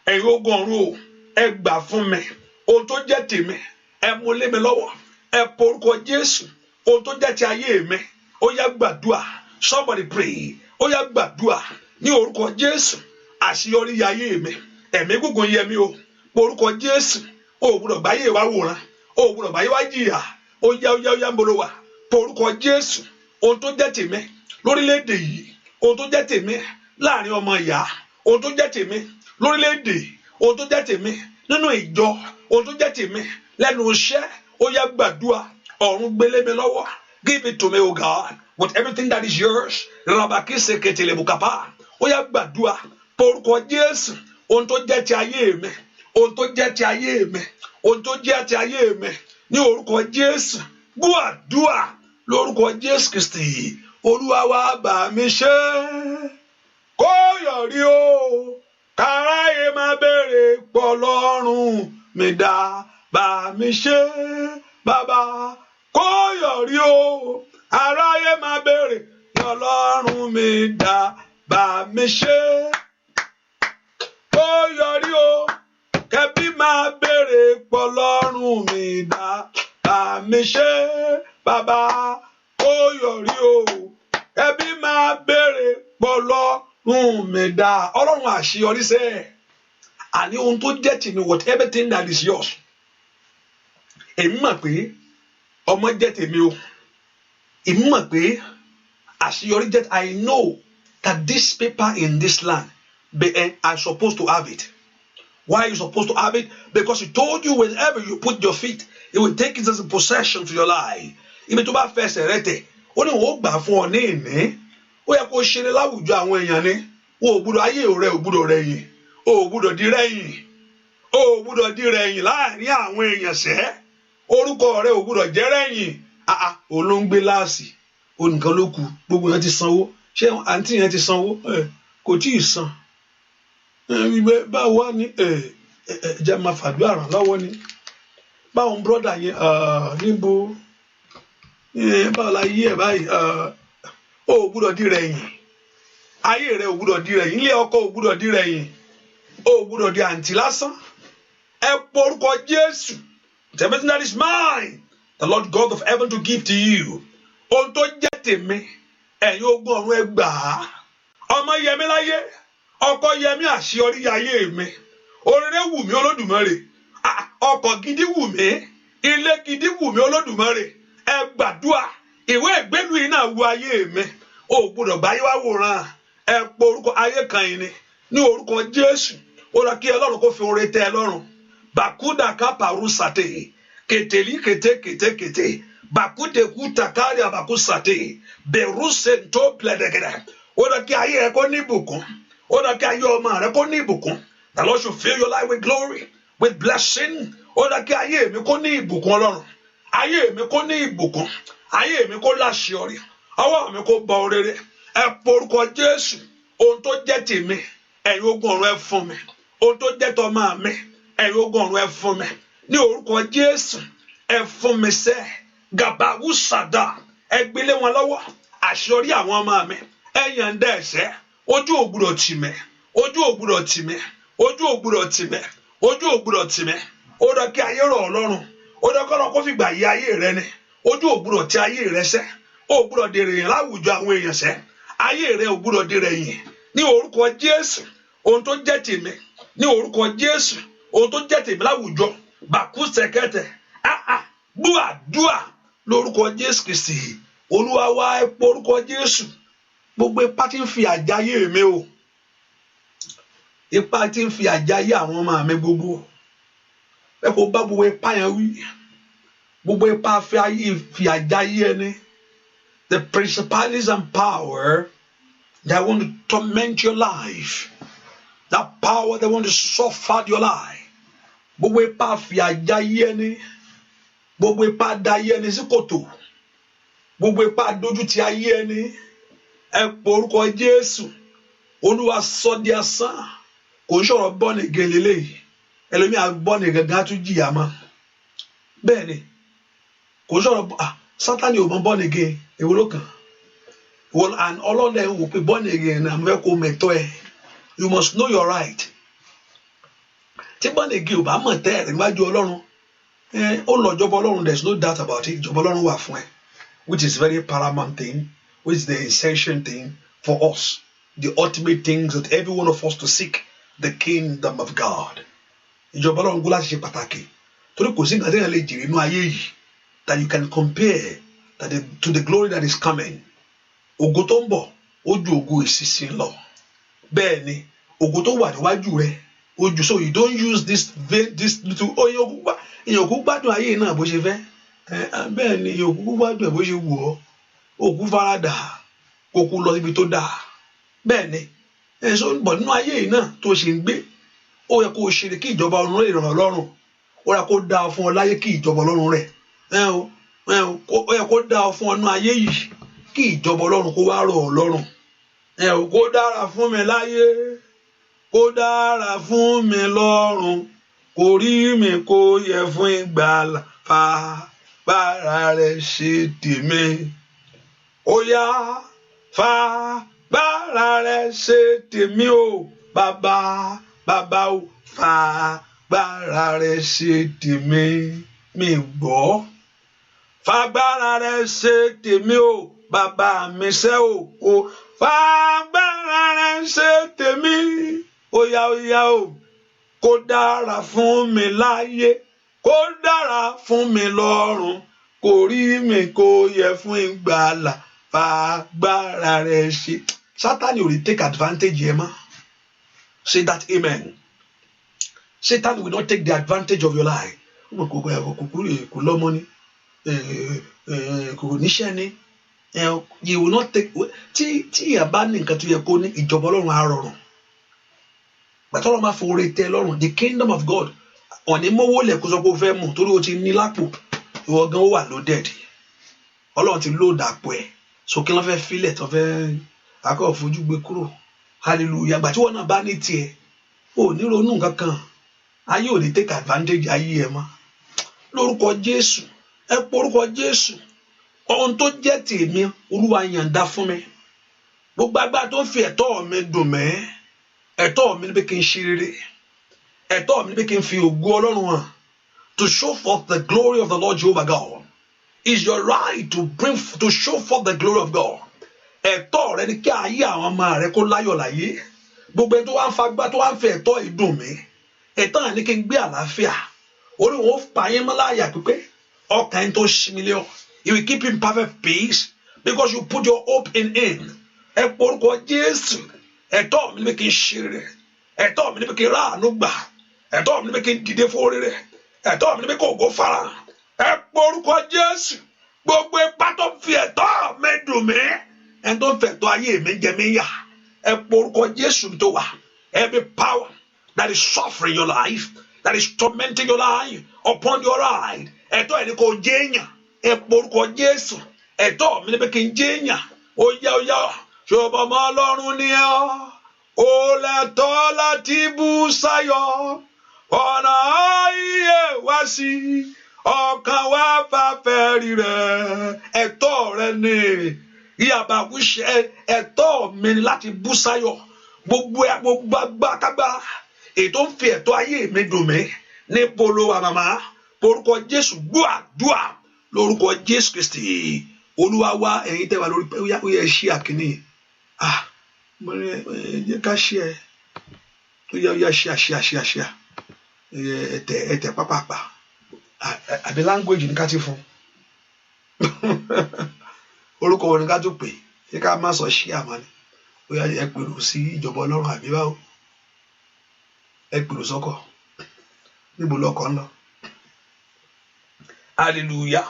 ẹ̀yin ogun ọ̀run o, ẹ gbà fún mi. Ohun tó jẹ́ tèmi, ẹ mú lé mi lọ́wọ́. Ẹ porúkọ Jésù. Ohun tó jẹ́ ti ayé mi, ó yá, gbàdúà. Somebody pray. Ó yá, gbàdúà ní orúkọ Jésù. Àṣeyọrí yẹ ayé mi, ẹ̀mí gígùn yẹ mi o. Porúkọ Jésù. O ò gbúdọ̀ gbáyé wa wòran, o ò gbúdọ̀ gbáyé wa jìyà. Ó yá, ó yá, ó yá, ń bolo wà. Porúkọ Jésù. Ohun tó jẹ́ tèmi lórílẹ̀‐èdè yìí, ohun tó jẹ́ tèmi láàrin ọmọ ìyá, ohun tó jẹ́ tèmi lórílẹ̀‐èdè, ohun tó jẹ́ tèmi nínú ìjọ, ohun tó jẹ́ tèmi lẹ́nu iṣẹ́, ó yá, gbàdúrà. Ọ̀run gbélé mi lọ́wọ́. Give it to me, O God, with everything that is yours. Rabakise ketelebukapa. Ó yá, gbàdúrà. Porúkọ Jésù. Ohun tó jẹ́ ti ayé mi, ohun tó jẹ́ ti ayé mi, ohun tó jẹ́ ti ayé mi, ní orúkọ Jésù. Gbọ́ àdúà lórúkọ Jésù Kristi Olúwa wa. Bá mi ṣe kó yọrí o, káráyé má béèrè pọ̀ lọ́rùn mi dá. Bá mi ṣe, bàbá, kó yọrí o, aráyé má béèrè Ọlọ́run mi dá. Bá mi ṣe kó yọrí o, kẹbí máa béèrè pọ̀ lọ́rùn mi dá. Bá mi ṣe, bàbá, kó yọrí o, kẹbí máa béèrè pọ̀ lọ́rùn mi dá. Ọlọ́run àṣeyọrí sẹ́ẹ̀, àní ohun tó jẹ́ tèmi, whatever thing that is yours. Èmi mọ̀ pé ọmọ jẹ́ tèmi o. Èmi mọ̀ pé àṣeyọrí jẹ́. I know that this paper in this land be, I'm supposed to have it. Why are you supposed to have it? Because He told you wherever you put your feet, He will take it as a possession to your life. Ibi tó bá fẹsẹ̀ rẹ tẹ̀, ó ní òun ó gbà fún ọ ní ìní. Ó yẹ kó ṣe ní láwùjọ àwọn èèyàn ni. Wọn ò gbúdọ̀, ayé rẹ ò gbúdọ̀ rẹ̀yìn. O ò gbúdọ̀ di rẹ̀yìn. O ò gbúdọ̀ di rẹ̀yìn láàrin àwọn èèyàn sẹ́. Orúkọ rẹ ò gbúdọ̀ jẹ́ rẹ̀yìn. Àà, òun ló ń gbé láàsì. Òun nìkan ló kù. Gbogbo yẹn ti sanwó. Ṣé àǹtí yẹn ti sanwó? Kò tí ì san. Báwo wá ní ẹ jẹ́ máa fàdúrà ràn lọ́wọ́ ni? Báwọn brother yẹn níbo? Báwo la yí ẹ̀ báyìí? O ò gbúdọ̀ di rẹ̀yìn. Ayé rẹ ò gbúdọ̀ di rẹ̀yìn. Ilé ọkọ ò gbúdọ̀ di rẹ̀yìn. O ò gbúdọ̀ di àǹtí lásán. Ẹ pọ orúkọ Jésù. Everything that is mine, the Lord God of heaven to give to you. Ohun tó jẹ́ tèmi, ẹ̀yin ogun ọ̀run, ẹ gbà á. Ọmọ yẹmi láyé, ọkọ yẹmi, àṣeyọrí ayé mi. Oríire wù mí, Olódùmarè. Ọkọ̀ gidi wù mí, ilé gidi wù mí, Olódùmarè. Ẹ gbàdúà. Ìwé ìgbélú yìí náà wù ayé mi. O ò gbọ́dọ̀ báyé wá wòran. Ẹ pọ orúkọ ayé kan yìí ni ní orúkọ Jésù. Ó lọ kí Ọlọ́run kó fi oore tẹ́ ẹ lọ́rùn. Bakuda kaparu sate keteli kete kete kete bakudeku takari abaku sate beruse tó plẹdẹgẹdẹ. Ó lọ kí ayé rẹ kó ní ìbùkún. Ó lọ kí ayé ọmọ rẹ kó ní ìbùkún. The Lord should fill your life with glory, with blessing. Ó lọ kí ayé mi kó ní ìbùkún Ọlọ́run. Ayé mi kó ní ìbùkún. Ayé mi kó láṣeyọrí. Ọwọ́ mi kó bọ rere. Ẹ porúkọ Jésù. Ohun tó jẹ́ tèmi, ẹ̀yin ogun ọ̀run, ẹ fún mi. Ohun tó jẹ́ tọmọ mi, ẹ̀yin ogun ọ̀run, ẹ fún mi. Ní orúkọ Jésù, ẹ fún mi sẹ́. Gàbáwù sàdá, ẹ gbélé wọn lọ́wọ́. Àṣeyọrí àwọn ọmọ mi, ẹ yànda ẹ̀sẹ̀. Ojú ò gbúdọ̀ tì mí. Ojú ò gbúdọ̀ tì mí. Ojú ò gbúdọ̀ tì mí. Ojú ò gbúdọ̀ tì mí. Ó dọ kí ayé rọ̀ Ọlọ́run. Ó dọ kọ́ lọ kó fìgbà yí ayé rẹ ni. Ojú ò gbúdọ̀ tì ayé rẹ sẹ́. Ó gbúdọ̀ dèrè yẹn láwùjọ àwọn èèyàn sẹ́. Ayé rẹ ò gbúdọ̀ dèrè yẹn. Ní orúkọ Jésù, ohun tó jẹ́ tèmi, ní orúkọ Jésù, ohun tó jẹ́ tèmi láwùjọ, bàkú sẹkẹtẹ áá. Gbúàdúà lórúkọ Jésù Kristi Olúwa wa. Ẹ pọ orúkọ Jésù. Gbogbo ipá tí ń fi àjáyé mi o, ipá tí ń fi àjáyé àwọn ọmọ mi gbogbo, ẹ kò bá gbogbo ipá yẹn wí. Gbogbo ipá fi àjáyé ẹni, the principalities and power that want to torment your life, that power that want to suffer your life, gbogbo ipá fi àjáyé ẹni, gbogbo ipá da ayé ẹni sí kòtò, gbogbo ipá dójú ti ayé ẹni, ẹ pọ orúkọ Jésù. Olúwa, sọ di asán. Kò ń sọ̀rọ̀ born again lélẹ́yìí. Ẹlòmíà born again gan tún jìyà mọ́. Bẹ́ẹ̀ ni, kò ń sọ̀rọ̀. Ah, Sátani ò mọ born again. Èwo ló kàn wọ́n? And ọlọ́dẹ wò pé born again náà, mo fẹ́ kó mẹ̀tọ́ ẹ. You must know your right. Tí born again ò bá mọ̀ tẹ́ ẹ̀ níwájú Ọlọ́run, ó lọ jọba Ọlọ́run. There is no doubt about it. Ìjọba Ọlọ́run wà fún ẹ, which is very paramount thing, which is the essential thing for us, the ultimate things that every one of us to seek the kingdom of God. Ìjọba Ọlọ́run gbọ́ láti ṣe pàtàkì, torí kò sí nǹkan tí èèyàn lè jèrè inú ayé yìí that you can compare to the glory that is coming. Ògo tó ń bọ̀, ó ju ògo ìsinsìn lọ. Bẹ́ẹ̀ ni, ògo tó wà níwájú rẹ ó ju. So you don't use this little. Oh, èèyàn kú gbádùn ayé náà bó ṣe fẹ́. Bẹ́ẹ̀ ni, èèyàn kú gbádùn ẹ̀ bó ṣe wù ọ́. Òkú faradà kó kú lọ síbi tó dáa. Bẹ́ẹ̀ ni, ẹ so bọ̀ nínú ayé yìí náà tó ṣe ń gbé. Ó yẹ kó o ṣe kí ìjọba ọ̀run lè ràn ọ́ lọ́rùn. Ó yẹ kó dáa fún ọ láyé kí ìjọba Ọlọ́run rẹ̀ ẹ o. Ó yẹ kó dáa fún ọ ní ayé yìí kí ìjọba Ọlọ́run kó wá rọ̀ ọ́ lọ́rùn ẹ o. Kó dára fún mi láyé, kó dára fún mi lọ́run, kó rí mi kó yẹ fún ìgbàlà, fagbára rẹ̀ ṣe tèmi. Ó yá, fagbára rẹ̀ ṣe tèmi o, bàbá, bàbá o, fagbára rẹ̀ ṣe tèmi. Mi gbọ́. Fagbára rẹ̀ ṣe tèmi o, bàbá mi ṣe o, fagbára rẹ̀ ṣe tèmi. Ó yá, ó yá o. Kó dára fún mi láyé, kó dára fún mi lọ́run, kó rí mi kó yẹ fún ìgbàlà, fagbára rẹ̀ ṣe. Sátani ò lè take advantage yẹn mọ́. Say that amen. Satan will not take the advantage of your life. Kò lọ́mọ ni, kò níṣẹ́ ni. You will not take. Tí ìyá bá ní nǹkan tó yẹ kó ní, ìjọba Ọlọ́run á rọrùn. Gbàtọ́ Ọlọ́run máa fòrè tẹ́ lọ́rùn, the kingdom of God, ọ̀ní mówó lẹ̀ kó sọ pé ó fẹ́ mú torí o ti ní lápò. Ìwọ gan ó wà loaded. Ọlọ́run ti load àpò ẹ̀. So kí wọ́n fẹ́ filẹ̀ tó fẹ́ akọ́ fojú gbé kúrò? Hallelujah. Gbàtí wọn náà bá ní tiẹ̀, ò ní ronú nǹkan kan. Ayé ò ní take advantage ayé ẹ mọ́ lórúkọ Jésù. Ẹ pọ orúkọ Jésù. Ohun tó jẹ́ tèmi, Olúwa yànda fún mi. Gbogbo agbára tó ń fi ẹ̀tọ́ mi dùn mí, ẹ̀tọ́ mi ní pé kí n ṣe rere, ẹ̀tọ́ mi ní pé kí n fi ògo Ọlọ́run hàn. To show forth the glory of the Lord Jehovah God is your right, to show forth the glory of God. Ẹ̀tọ́ rẹ ni kí ayé àwọn ọmọ rẹ kó láyọ̀ láyé. Gbogbo ẹni tó wá ń fagbá, tó wá ń fi ẹ̀tọ́ ìdùn mí, ẹ̀tọ́ yẹn ni kí n gbé àlàáfíà orí wọn ó pa yín mọ́ láyà pípé ọkàn yín tó ṣí mi lé ọ. He will keep in perfect peace because you put your hope in him. Ẹ porúkọ Jésù. Ẹ̀tọ́ mi ni pé kí n ṣe rere. Ẹ̀tọ́ mi ni pé kí n ráàánú gbà. Ẹ̀tọ́ mi ni pé kí n dìde fún oríire. Ẹ̀tọ́ mi ni pé kó ògo fara. Ẹ porúkọ Jésù. Gbogbo ipá tó fi ẹ̀tọ́ mi dùn mí, ẹni tó ń fẹ́ ẹ̀tọ́ ayé mi jẹ mí yà, ẹ porúkọ Jésù tó wà. Every power that is suffering your life, that is tormenting your life upon your right, ẹ̀tọ́ ẹ̀ ní kò jẹ́ èèyàn. Ẹ porúkọ Jésù. Ẹ̀tọ́ mi ni pé kí n jẹ́ èèyàn. Ó yá, ó yá. Ṣùgbọ́n ọmọ Ọlọ́run ni ọ́, ó lẹ́tọ́ láti bú sáyọ̀. Ọ̀nà iye wá sí ọkàn wa fàfẹ́ rí rẹ̀. Ẹ̀tọ́ rẹ ni ìyàbá wíṣẹ. Ẹ̀tọ́ mi ni láti bú sáyọ̀. Gbogbo gbogbo agbákágbá ètò ń fi ẹ̀tọ́ ayé mi dùn mí, níbo ló wà, màmá? Orúkọ Jésù, gbọ́ àdúrà lórúkọ Jésù Kristi Olúwa wa. Ẹ̀yin tẹ́ wà lórí pé ó yẹ ṣí àkíní. Ah, mo ní ẹ jẹ́ ká ṣí ẹ. Ó yá, ṣí àṣí àṣí àṣí. Ẹtẹ ẹtẹ pápápá. Àbí language ní ká ti fún orúkọ wo ni ká tún pè é? Ká má sọ ṣí àmọ́ ni. Ó yá, ẹ pèrò sí ìjọba Ọlọ́run àbí báwo? Ẹ pèrò sọ́kọ̀. Níbo lọkọ̀ ń lọ? Hallelujah.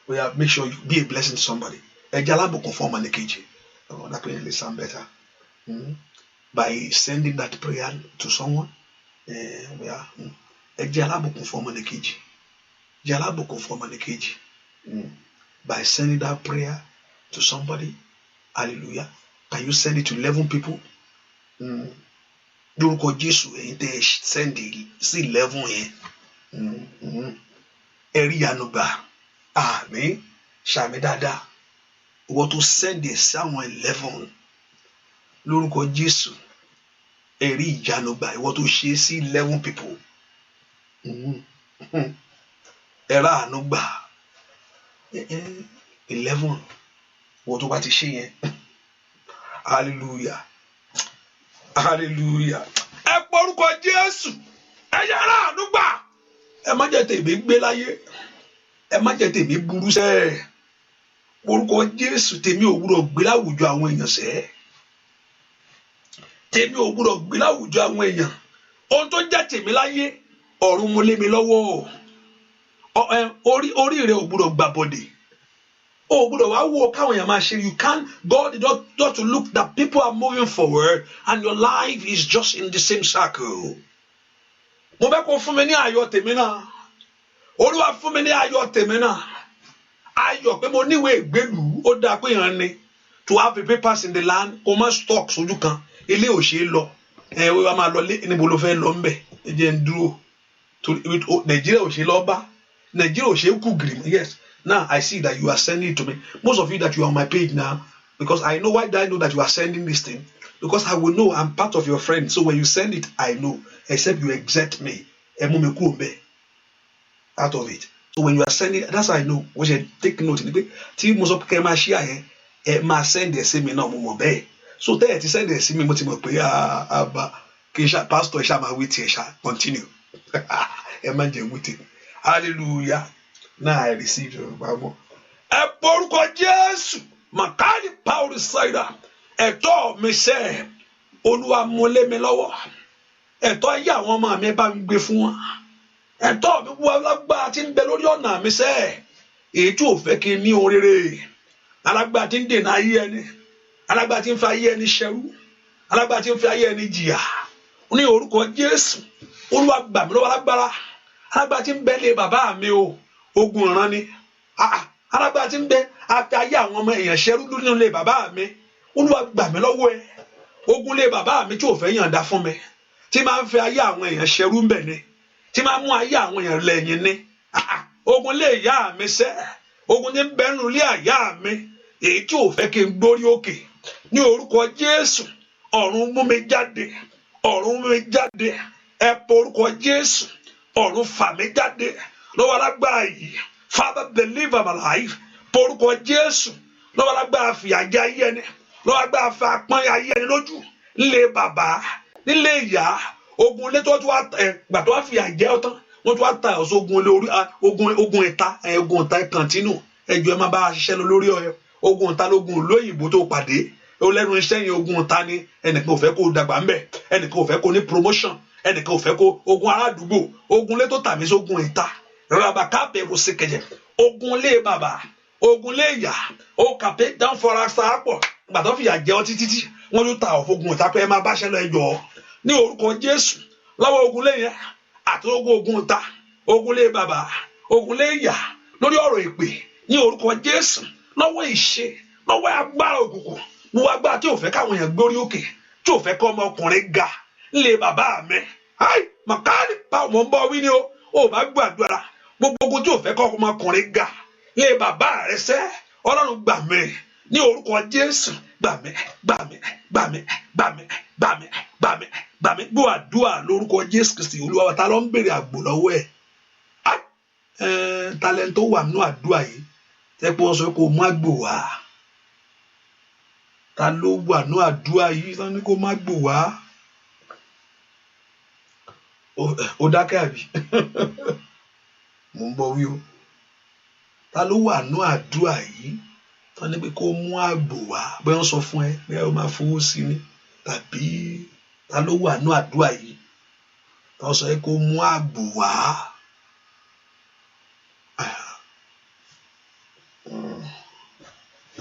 Ó yá, make sure you be a blessing to somebody. Ẹ jẹ́ alábùkún fún ọmọnìkejì. Oh, that prayer will sound better by sending that prayer to someone. Yeah. Ẹ jẹ́ alábùkún fún ọmọnìkejì. Jẹ́ alábùkún fún ọmọnìkejì by sending that prayer to somebody. Hallelujah. Can you send it to 11 people? Lórúkọ Jésù, ẹ̀yin tẹ́ ẹ send sí 11 yẹn, ẹ rí ìyanu gbà. Àmín. Ṣàmì dáadáa. Ìwọ tó send ẹ̀ sí àwọn 11, lórúkọ Jésù, ẹ rí ìyanu gbà. Ìwọ tó ṣe sí 11 people, ẹ rí àánú gbà. 11, ìwọ tó bá ti ṣe yẹn. Hallelujah, hallelujah. Ẹ pọ orúkọ Jésù. Ẹ yára àánú gbà. Ẹ má jẹ́ tèmi gbé láyé. Ẹ má jẹ́ tèmi burú sẹ́ẹ̀. Orúkọ Jésù, tèmi ò gbúdọ̀ gbé láwùjọ àwọn èèyàn sẹ́ẹ̀. Tèmi ò gbúdọ̀ gbé láwùjọ àwọn èèyàn. Ohun tó jẹ́ tèmi láyé, ọ̀run mú lé mi lọ́wọ́. Orí rẹ ò gbúdọ̀ gbàbọ̀dè. O gbúdọ̀ wá wo káwọn èèyàn máa ṣe. You can't, God not to look that people are moving forward and your life is just in the same circle. Mo fẹ́ kó fún mi ní ayọ̀ tèmi náà. Olúwa, fún mi ní ayọ̀ tèmi náà. Ayọ̀ pé mo níwèé ìgbélùú, ó dáa pé ìran ni to have the papers in the land, kó má stuck sójú kan. Ilé ò ṣeé lọ. Ẹ wá máa lọ lé, níbo ló fẹ́ lọ ńbẹ̀? Ẹ jẹ́ ń dúró. Nàìjíríà ò ṣe lọ bá, Nàìjíríà ò ṣe kú gìrì. Yes, now I see that you are sending it to me. Most of you that you are on my page now, because I know, why do I know that you are sending this thing? Because I will know I'm part of your friend. So when you send it, I know, except you exert me, ẹ mú mi kúrò ńbẹ̀, out of it. So when you are sending, that's how I know. Wọ́n ṣe take note ni pé tí mo sọ pé kẹ́ ẹ máa share yẹn, ẹ máa send ẹ sí mi náà, mo mọ̀ bẹ́ẹ̀. So tẹ́ ẹ ti send ẹ sí mi, mo ti mọ̀ pé àbá kì í ṣe pastor ẹ ṣáà máa wí tiẹ̀, ṣá continue, ẹ má jẹ́ wí tiẹ̀. Hallelujah. Now I receive your Bible. Ẹ porúkọ Jésù. Makari paul saida, ẹ̀tọ́ mi sẹ́, Olúwa, mú lé mi lọ́wọ́. Ẹ̀tọ́ ayé àwọn ọmọ mi, bá mi gbé fún wọn. Ẹ̀tọ́ mi wọ alágbára tí ń bẹ lórí ọ̀nà mi sẹ́, èyí tí ò fẹ́ kí n ní ohun rere, alágbára tí ń dènà ayé ẹni, alágbára tí ń fi ayé ẹni ṣẹrú, alágbára tí ń fi ayé ẹni jìyà, ní orúkọ Jésù, Olúwa, gbà mí lọ́wọ́ alágbára, alágbára tí ń bẹ lé bàbá mi o. Ogun ìran ni. Alágbára tí ń bẹ àfi ayé àwọn ọmọ èèyàn ṣẹrú nínú ilé bàbá mi, Olúwa, gbà mí lọ́wọ́ ẹ. Ogun lé bàbá mi tí ò fẹ́ yànda fún mi, tí máa ń fi ayé àwọn èèyàn ṣẹrú ń bẹ ni, tí máa ń mú ayé àwọn èèyàn lẹ́yìn ni. Ogun lé ìyá mi sẹ́, ogun ní bẹ́nu ilé àyá mi, èyí tí ò fẹ́ kí n gbórí òkè, ní orúkọ Jésù, ọ̀run mú mi jáde, ọ̀run mú mi jáde. Ẹ pọ orúkọ Jésù. Ọ̀run, fà mí jáde lọ́wọ́ alágbára yìí. Father, deliver my life. Pọ orúkọ Jésù. Lọ́wọ́ alágbára fìyà jẹ ayé ẹni, lọ́wọ́ alágbára fa pọ́n ayé ẹni lójú nílé bàbá, nílé ìyá. Ogun ilé tó wá ẹ gbà tó wá fìyà jẹ ọ tán, wọ́n tún wá ta ọ̀sọ́ ogun ilé orí, ogun ìta, ogun ìta continue. Ẹjọ́, ẹ má bá a ṣiṣẹ́ lọ lórí ọ. Ogun ìta lógun lóyìnbó tó pàdé ó lẹ́nu iṣẹ́ yẹn. Ogun ìta ni. Ẹnìkan ò fẹ́ kó dàgbà ńbẹ̀, ẹnìkan ò fẹ́ kó ní promotion, ẹnìkan ò fẹ́ kó ogun aládùúgbò, ogun ilé tó tàmí sógun ìta rabaka bẹ̀rù sí kẹjẹ, ogun ilé bàbá, ogun ilé ìyá, ó kàpé dáńfọ́ra sáápọ̀ gbà tó fìyà jẹ ọ títí tí wọ́n tún ta ọ̀fọ̀gun ìta pé ẹ máa báṣẹ́ lọ. Ẹjọ́, ní orúkọ Jésù, lọ́wọ́ ogun lé yẹn àti ogun ìta, ogun lé bàbá, ogun lé ìyá, lórí ọ̀rọ̀ ìpè, ní orúkọ Jésù, lọ́wọ́ ìṣe, lọ́wọ́ agbára òkùnkùn, gbogbo agbára tí ò fẹ́ káwọn èèyàn gbórí òkè, tí ò fẹ́ kọ́ ọmọkùnrin ga nílé bàbá mi. Ai màkàrí pa mò ń bọ̀ wí ni o. Ò bá gbàdúrà, gbogbo ogun tí ò fẹ́ kọ́ ọmọkùnrin ga nílé bàbá rẹ sẹ́, Ọlọ́run, gbà mí ní orúkọ Jésù. Gbà mí, gbà mí, gbà mí, gbà mí, gbà mí, gbà mí, gbà mí. Gbọ́ àdúrà lórúkọ Jésù Kristi Olúwa wa. Ta ló ń béèrè àgbò lọ́wọ́ ẹ̀? Talent tó wà nínú àdúrà yìí tẹ́ pé wọ́n sọ pé kó má gbò wá. Ta ló wà nínú àdúrà yìí tán ní kó má gbò wá? Ó dákẹ́ àbí? Mò ń bọ̀ wí o. Ta ló wà nínú àdúrà yìí tán ní pé kó mú àgbò wá? Bóyá wọ́n sọ fún ẹ bóyá o máa fowó sí ni, tàbí ta ló wà nínú àdúrà yìí tán sọ pé kó mú àgbò wá?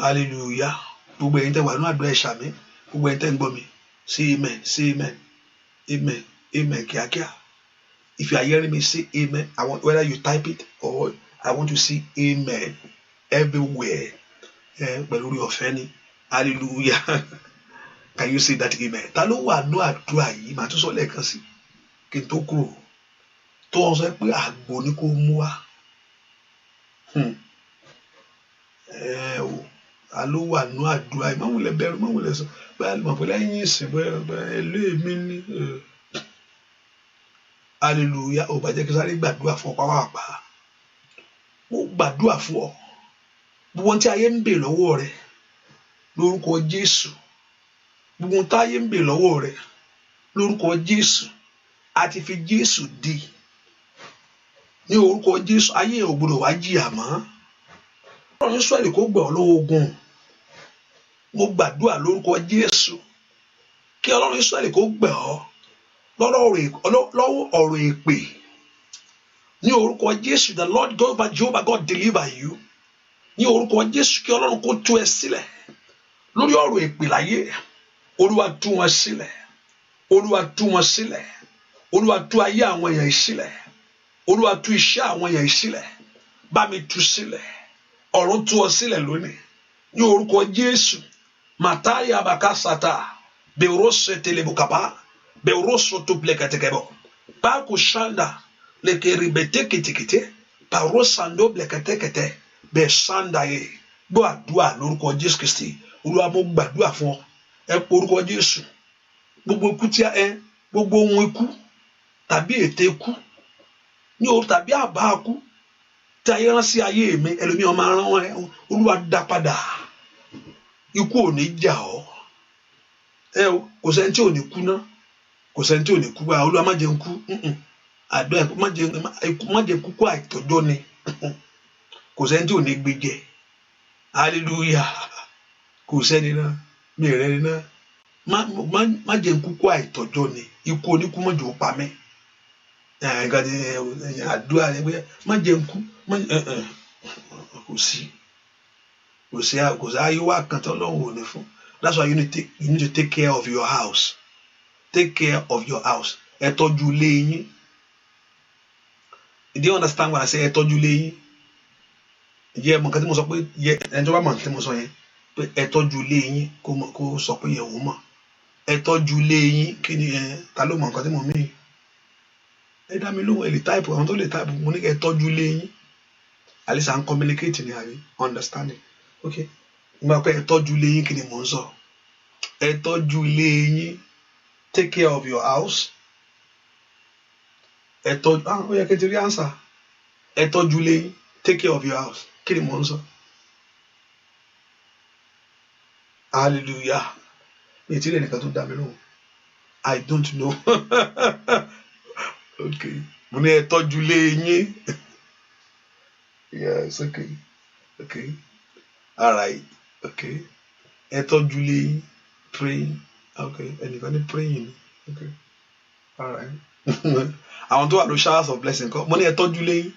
Hallelujah. Gbogbo ẹ̀yin tẹ́ wà nínú àdúrà, ẹ ṣàmín. Gbogbo ẹ̀yin tẹ́ ń gbọ́ mi, say amen, say amen, amen, amen kíákíá. If you are hearing me, say amen. I want, whether you type it or I want to see amen everywhere. Pẹ̀lú orí ọ̀fẹ́ ni. Hallelujah. Can you say that amen? Ta ló wà nínú àdúrà yìí? Màá tún sọ lẹ́ẹ̀kan sí kí n tó kúrò, tó wọ́n sọ pé àgbò ni kó mú wá. Ẹ o, ta ló wà nínú àdúrà yìí? Má wulẹ̀ bẹ̀rù, má wulẹ̀ sọ bẹ́ẹ̀, mọ̀ pé lẹ́yìn ìsìn bẹ́ẹ̀ ẹ lé mi ní. Hallelujah. Ò bá jẹ́ kí sáré gbàdúrà fún ọ pàápàá. Mo gbàdúrà fún ọ, gbogbo ohun tí ayé ń bè lọ́wọ́ rẹ, lórúkọ Jésù, gbogbo ohun tí ayé ń bè lọ́wọ́ rẹ, lórúkọ Jésù, a ti fi Jésù di. Ní orúkọ Jésù, ayé ò gbọdọ̀ wá jìyà mọ́. Ọlọ́run Ísírẹ́lì kó gbà ọ́ lọ́wọ́ ogun. Mo gbàdúrà lórúkọ Jésù, kí Ọlọ́run Ísírẹ́lì kó gbà ọ́ lọ́wọ́ ọ̀rọ̀ èpè, ní orúkọ Jésù. The Lord God, Jehovah God, deliver you ní orúkọ Jésù. Kí Ọlọ́run kó tú ẹ sílẹ̀ lórí ọ̀rọ̀ èpè láyé. Olúwa, tú wọn sílẹ̀. Olúwa, tú wọn sílẹ̀. Olúwa, tú ayé àwọn èèyàn yìí sílẹ̀. Olúwa, tú iṣẹ́ àwọn èèyàn yìí sílẹ̀. Bá mi tú sílẹ̀. Ọ̀run tú ọ sílẹ̀ lónìí ní orúkọ Jésù. Mataya bakasata berose telebukaba beroso tó blẹkẹtẹkẹbọ báàkù sanda lẹkẹrì bẹtẹkẹtẹkẹtẹ parosando blẹkẹtẹkẹtẹ bẹ sanda yẹ. Gbọ́ àdúrà lórúkọ Jésù Kristi. Olúwa, mo gbàdúrà fún ọ. Ẹ pé orúkọ Jésù. Gbogbo ikú tí ẹ, gbogbo ohun ikú tàbí ète ikú ní o tàbí àbá ikú tí ayé rán sí ayé mi, ẹlòmíràn máa rán wọn, Olúwa dá padà. Ikú ò ní jà ọ́. Ẹ kò sẹ́ni tí ò ní kú ná, kò sẹ́ni tí ò ní kú. Wá, Olúwa, má jẹ́ n kú. Àdúrà, má jẹ́ kúkú àìtọ́jọ́ ni. Kò sẹ́ni tí ò ní gbé jẹ. Hallelujah. Kò sẹ́ni náà, mi rẹ́ ni náà. Má jẹ́ kúkú àìtọ́jọ́ ni. Ikú oníkú má jò pa mí. Àdúrà ni pé má jẹ́ kú. Kò sí, kò sí, kò sí ayé wa kan tó Ọlọ́run ò ní fún. That's why you need to take care of your house. Take care of your house. Ẹ tọ́jú ilé yín. Do you understand what I say? Ẹ tọ́jú ilé yín. Yẹ mọ̀ nǹkan tí mo sọ pé yẹ, ẹni tó bá mọ̀ nǹkan tí mo sọ yẹn pé ẹ tọ́jú ilé yín, kó sọ pé yẹ òun mọ̀. Ẹ tọ́jú ilé yín. Kí ni ẹ, ta ló mọ̀ nǹkan tí mo mí? Ẹ dá mi lóhùn. Ẹ lè type, àwọn tó lè type. Mo ní kẹ́ ẹ tọ́jú ilé yín. At least à ń communicate ni, àbí understanding? Okay, nígbà pé ẹ tọ́jú ilé yín, kí ni mò ń sọ? Ẹ tọ́jú ilé yín. Take care of your house. Ẹ tọ́jú, ah, ó yẹ kí n ti rí answer. Ẹ tọ́jú ilé yín. Take care of your house. Kí ni mò ń sọ? Hallelujah. Mi ì tí ì rí ẹnìkan tó dá mi lóhùn. I don't know. Okay, mo ní ẹ tọ́jú ilé yín. Yes, okay, all right, okay. Ẹ tọ́jú ilé yín. Praying, okay. Ẹnìkan ní praying. Okay, all right. Àwọn tó wà ló showers of blessing kọ́. Mo ní ẹ tọ́jú ilé yín.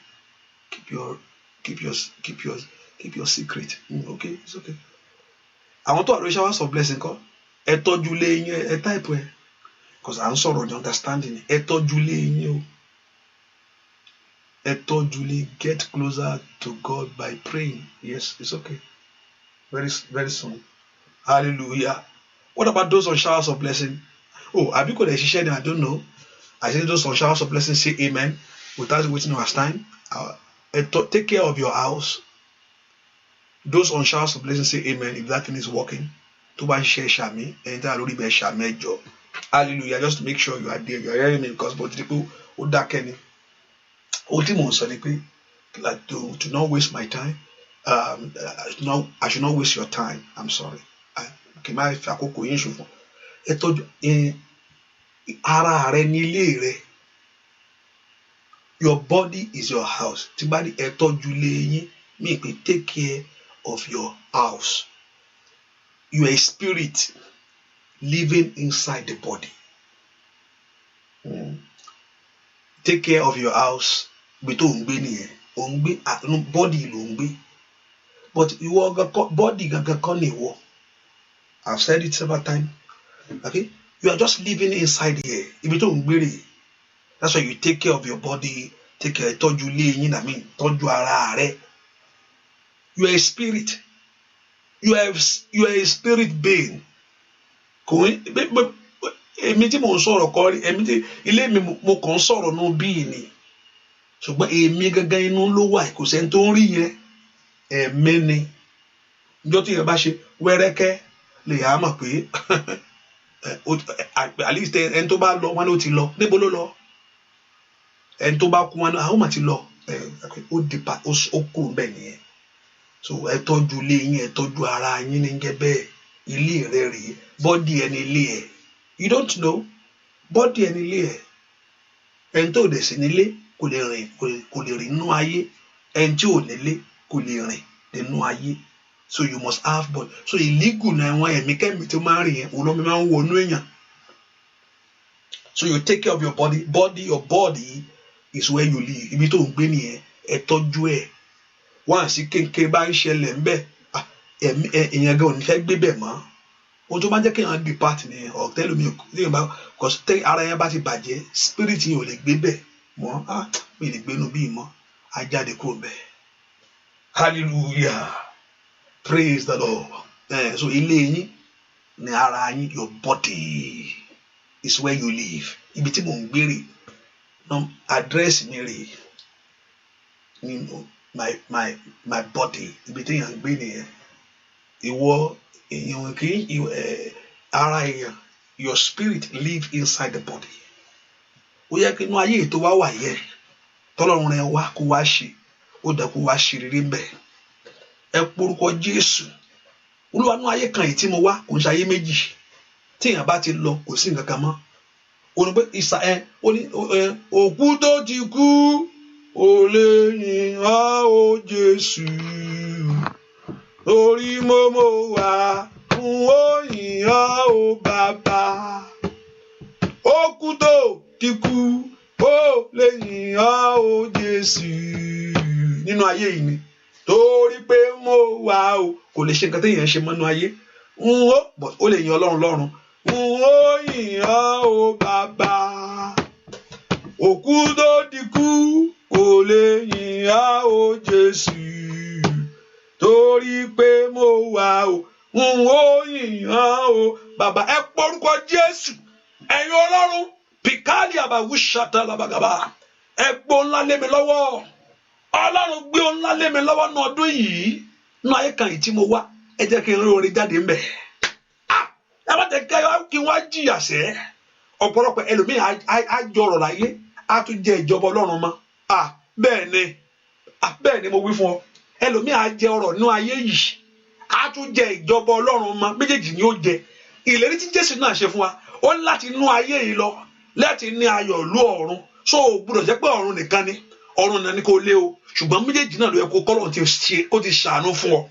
Keep your secret. Okay, it's okay. Àwọn tó wà lórí showers of blessing kọ́. Ẹ tọ́jú ilé yín. Ẹ type ẹ because à ń sọ̀rọ̀ ní understanding. Ẹ tọ́jú ilé yín o. Ẹ tọ́jú ilé. Get closer to God by praying. Yes, it's okay. Very, very soon. Hallelujah. What about those on showers of blessing? Oh, àbí kò lè ṣiṣẹ́ ni? I don't know. I say those on showers of blessing, say amen without wasting our time. Take care of your house. Those on showers of blessing, say amen if that thing is working. Tó bá ń ṣe ṣàmín. Ẹni tí a lórí ibẹ̀, ṣàmín ẹjọ́. Hallelujah. Just to make sure you are there, you are hearing me, because mo ti di pé ó dákẹ́ ni. Ohun tí mò ń sọ ni pé, like, to not waste my time, no, I should not waste your time. I'm sorry, kì í má fi àkókò yín ṣòfò. Ẹ tọ́jú ara rẹ ní ilé rẹ. Your body is your house. Tí bá ní ẹ tọ́jú ilé yín, mí pé take care of your house. You are a spirit living inside the body. Take care of your house. Ibi tó ń gbé nìyẹn. Ò ń gbé body ló ń gbé, but ìwọ body gangan kọ́ ni ìwọ. I've said it several times, okay? You are just living inside here. Ibi tó ń gbé rèé. That's why you take care of your body. Take care, tọ́jú ilé yín, I mean, tọ́jú ara rẹ. You are a spirit. You are a spirit being. Kò ń èmi tí mò ń sọ̀rọ̀ kọ́ rí. Èmi tí ilé mi, mo kàn ń sọ̀rọ̀ nù bíi ni, ṣùgbọ́n èmi gangan inú ló wà. Kò sẹ́ni tó ń rí yẹn. Ẹ̀mí ni. Ìjọ tí yẹn bá ṣe wẹ́rẹ́kẹ́ lè yà á mọ̀ pé at least ẹni tó bá lọ, wọn ló ti lọ. Níbo ló lọ? Ẹni tó bá kú, wọn àwọn mà ti lọ. Ó di pa, ó kú bẹ́ẹ̀ nìyẹn. So ẹ tọ́jú ilé yín, ẹ tọ́jú ara yín ní jẹ́ bẹ́ẹ̀. Ilé rẹ rèé, body ẹ ní ilé ẹ. You don't know, body ẹ ní ilé ẹ. Ẹni tó dẹ̀ sí nílé kò lè rìn, kò lè rìn nínú ayé. Ẹni tí ò nílé kò lè rìn nínú ayé. So you must have body. So illegal na àwọn ẹ̀mí kẹ́mi tó máa ń rìn yẹn, òun ló máa ń wọnú èèyàn. So you take care of your body. Your body is where you live. Ibi tó ń gbé nìyẹn. Ẹ tọ́jú ẹ̀. Wọ́n àti kéńké bá ń ṣẹlẹ̀ ńbẹ̀, èèyàn gan ò ní fẹ́ gbé bẹ̀ mọ́. Ohun tó máa ń jẹ́ kéèyàn depart nìyẹn. Ọ̀tẹ́lómi téèyàn bá, cause ara yẹn bá ti bàjẹ́, spirit yẹn ò lè gbé bẹ́ẹ̀ mọ́. Ah, mi lè gbénu bíi mọ́, á jáde kúrò bẹ́ẹ̀. Hallelujah, praise the Lord. So ilé yín ní ara yín. Your body is where you live. Ibi tí mò ń gbé rè, address mi rè nínú my body. Ibi tí èèyàn ń gbé nìyẹn. Ìwọ èèyàn kì í ara èèyàn. Your spirit live inside the body. Ó yẹ kí inú ayé ètò wa wà yẹ tọ́lọ́run rẹ wá kó wá ṣe, ó dẹ̀ kó wá ṣe rere ń bẹ̀. Ẹ porúkọ Jésù. Olúwa, nú ayé kan yìí tí mo wá, kò ń ṣe ayé méjì. Tí èèyàn bá ti lọ, kò sí nǹkan kan mọ́. Ó ní pé ìsà ẹ, ó ní ẹ, òkú tó ti kú ò lè yìn ọ́ o Jésù, torí mo mọ̀ wá fún òyìn ọ́ o Bàbá. Òkú tó ti kú ó lè yìn ọ́ o Jésù nínú ayé yìí ni, torí pé mo wà o. Kò lè ṣe nǹkan téèyàn ń ṣe mọ́nú ayé n ó, but ó lè yin Ọlọ́run lọ́run. N ó yìn ọ́ o Bàbá. Òkú tó ti kú kò lè yìn ọ́ o Jésù, torí pé mo wà o. N ó yìn ọ́ o Bàbá. Ẹ pọ́rúkọ Jésù. Ẹ̀yin Ọlọ́run pìkálì àbàwù ṣàtàlábàgàbà, ẹ gbó ńlá lé mi lọ́wọ́. Ọlọ́run, gbé ńlá lé mi lọ́wọ́ ní ọdún yìí, nínú ayé kan yìí tí mo wá. Ẹ jẹ́ kí n rí orin jáde ńbẹ̀. Ẹ má jẹ́ kí wọ́n jìyà sẹ́. Ọ̀pọ̀lọpọ̀ ẹlòmíì á jọrọ̀ láyé, á tún jẹ ìjọba Ọlọ́run mọ́. Bẹ́ẹ̀ ni, bẹ́ẹ̀ ni mo wí fún ọ. Ẹlòmíì á jẹ ọrọ̀ nínú ayé yìí, á tún jẹ ìjọba Ọlọ́run mọ́. Méjèèjì ni ó jẹ. Ìlérí tí Jésù náà ṣe fún wa, ó ní láti inú ayé yìí lọ láti ní ayọ̀ lú ọ̀run. So ò gbọ́dọ̀ jẹ́ pé ọ̀run nìkan ni, ọ̀run náà ni kò lé o, ṣùgbọ́n méjèèjì náà ló yẹ kó kọ́lọ́run ti ṣe, kó ti ṣàánú fún ọ,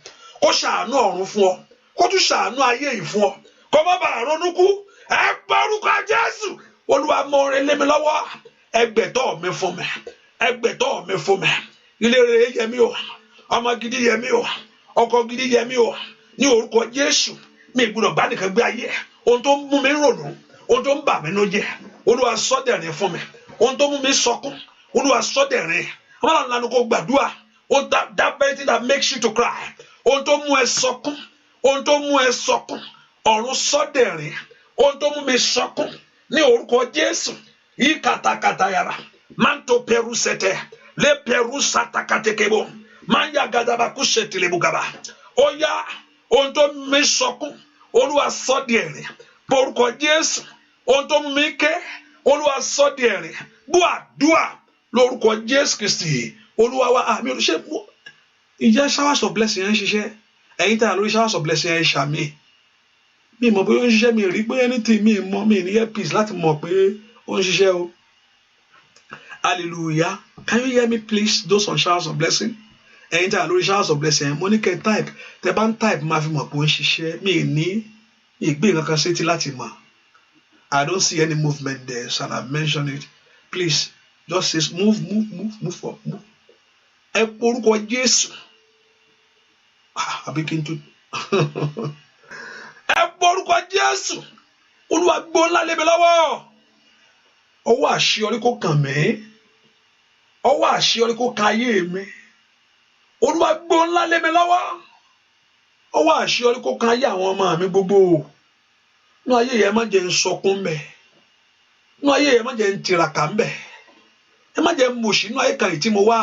kó ṣàánú ọ̀run fún ọ, kó tún ṣàánú ayé yìí fún ọ, kó má bàa ronú kú. Ẹ gbórúkọ Jésù. Olúwa, mọ orin lé mi lọ́wọ́. Ẹgbẹ̀tọ́ mi fún mi, ẹgbẹ̀tọ́ mi fún mi. Ilé rere yẹ mí o, ọmọ gidi yẹ mí o, ọkọ gidi yẹ mí o. Ní orúkọ Jésù, mi gbọ́dọ̀ bá nìkan gbé ayé. Ohun tó ń mú mi ronú, ohun tó ń bà mí nú jẹ́, Olúwa, sọ́dẹ̀rín fún mi. Ohun tó mú mi sọkún, Olúwa, sọ́dẹ̀rín. Ọmọ lanu kò gbàdúrà. Ohun that very thing that makes you to cry, ohun tó mú ẹ sọkún, ohun tó mú ẹ sọkún, ọ̀run sọ́dẹ̀rín. Ohun tó mú mi sọkún, ní orúkọ Jésù, yí katakata yàrá manto peru sẹtẹ lé peru satakatekebo máa gadaba kú sẹtìlẹ́bùgàbà. Ó yá, ohun tó mú mi sọkún, Olúwa, sọ di ẹ̀rín. Porúkọ Jésù. Ohun tó mú mi ké, Olúwa, sọ di ẹ̀rín. Gbọ́ àdúà lórúkọ Jésù Kristi Olúwa wa. Àmín. Olùṣe ìjẹ́ showers of blessing yẹn ń ṣiṣẹ́? Ẹ̀yin tá a lórí showers of blessing yẹn, ṣàmì. Mi mọ̀ bóyá ó ń ṣiṣẹ́. Mi rí pé anything, mi mọ̀, mi ní earpiece láti mọ̀ pé ó ń ṣiṣẹ́ o. Hallelujah. Can you hear me, please, those on showers of blessing? Ẹ̀yin tá a lórí showers of blessing, mo ní kẹ́ type. Tẹ́ bá ń type, máa fi mọ̀ pé ó ń ṣiṣẹ́. Mi ní ìgbé nǹkan kan sétí láti mọ̀. I don't see any movement there, so I mention it. Please just say move, move, move, move up, move. Ẹ porúkọ Jésù. Àbí kí n tún ẹ porúkọ Jésù. Olúwa, gbó ńlá lé mi lọ́wọ́. Ọwọ́ àṣeyọrí kó kàn mí, ọwọ́ àṣeyọrí kó kan ayé mi. Olúwa, gbó ńlá lé mi lọ́wọ́. Ọwọ́ àṣeyọrí kó kan ayé àwọn ọmọ mi gbogbo. Nínú ayé yẹn, má jẹ́ ń sọkún mbẹ̀. Nínú ayé yẹn, má jẹ́ ń tiraka mbẹ̀. Ẹ má jẹ́ ń mòṣì nínú ayé kan yìí tí mo wà.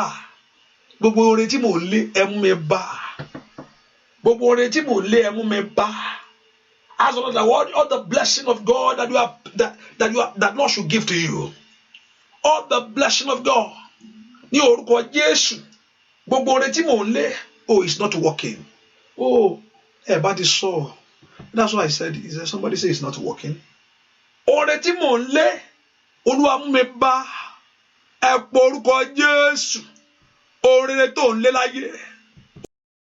Gbogbo oore tí mò ń lé, ẹ mú mi bá. Gbogbo oore tí mò ń lé, ẹ mú mi bá. Ask the Lord all the blessing of God that you are that, that you are that Lord should give to you. All the blessing of God. Ní orúkọ Jésù. Gbogbo oore tí mò ń lé. Oh, it's not working. Oh, ẹ bá ti sọ. That's why I said, is there somebody say it's not working? Oore tí mò ń lé, Olúwa, mú mi bá. Ẹ pọ orúkọ Jésù. Oore tó ń lé láyé.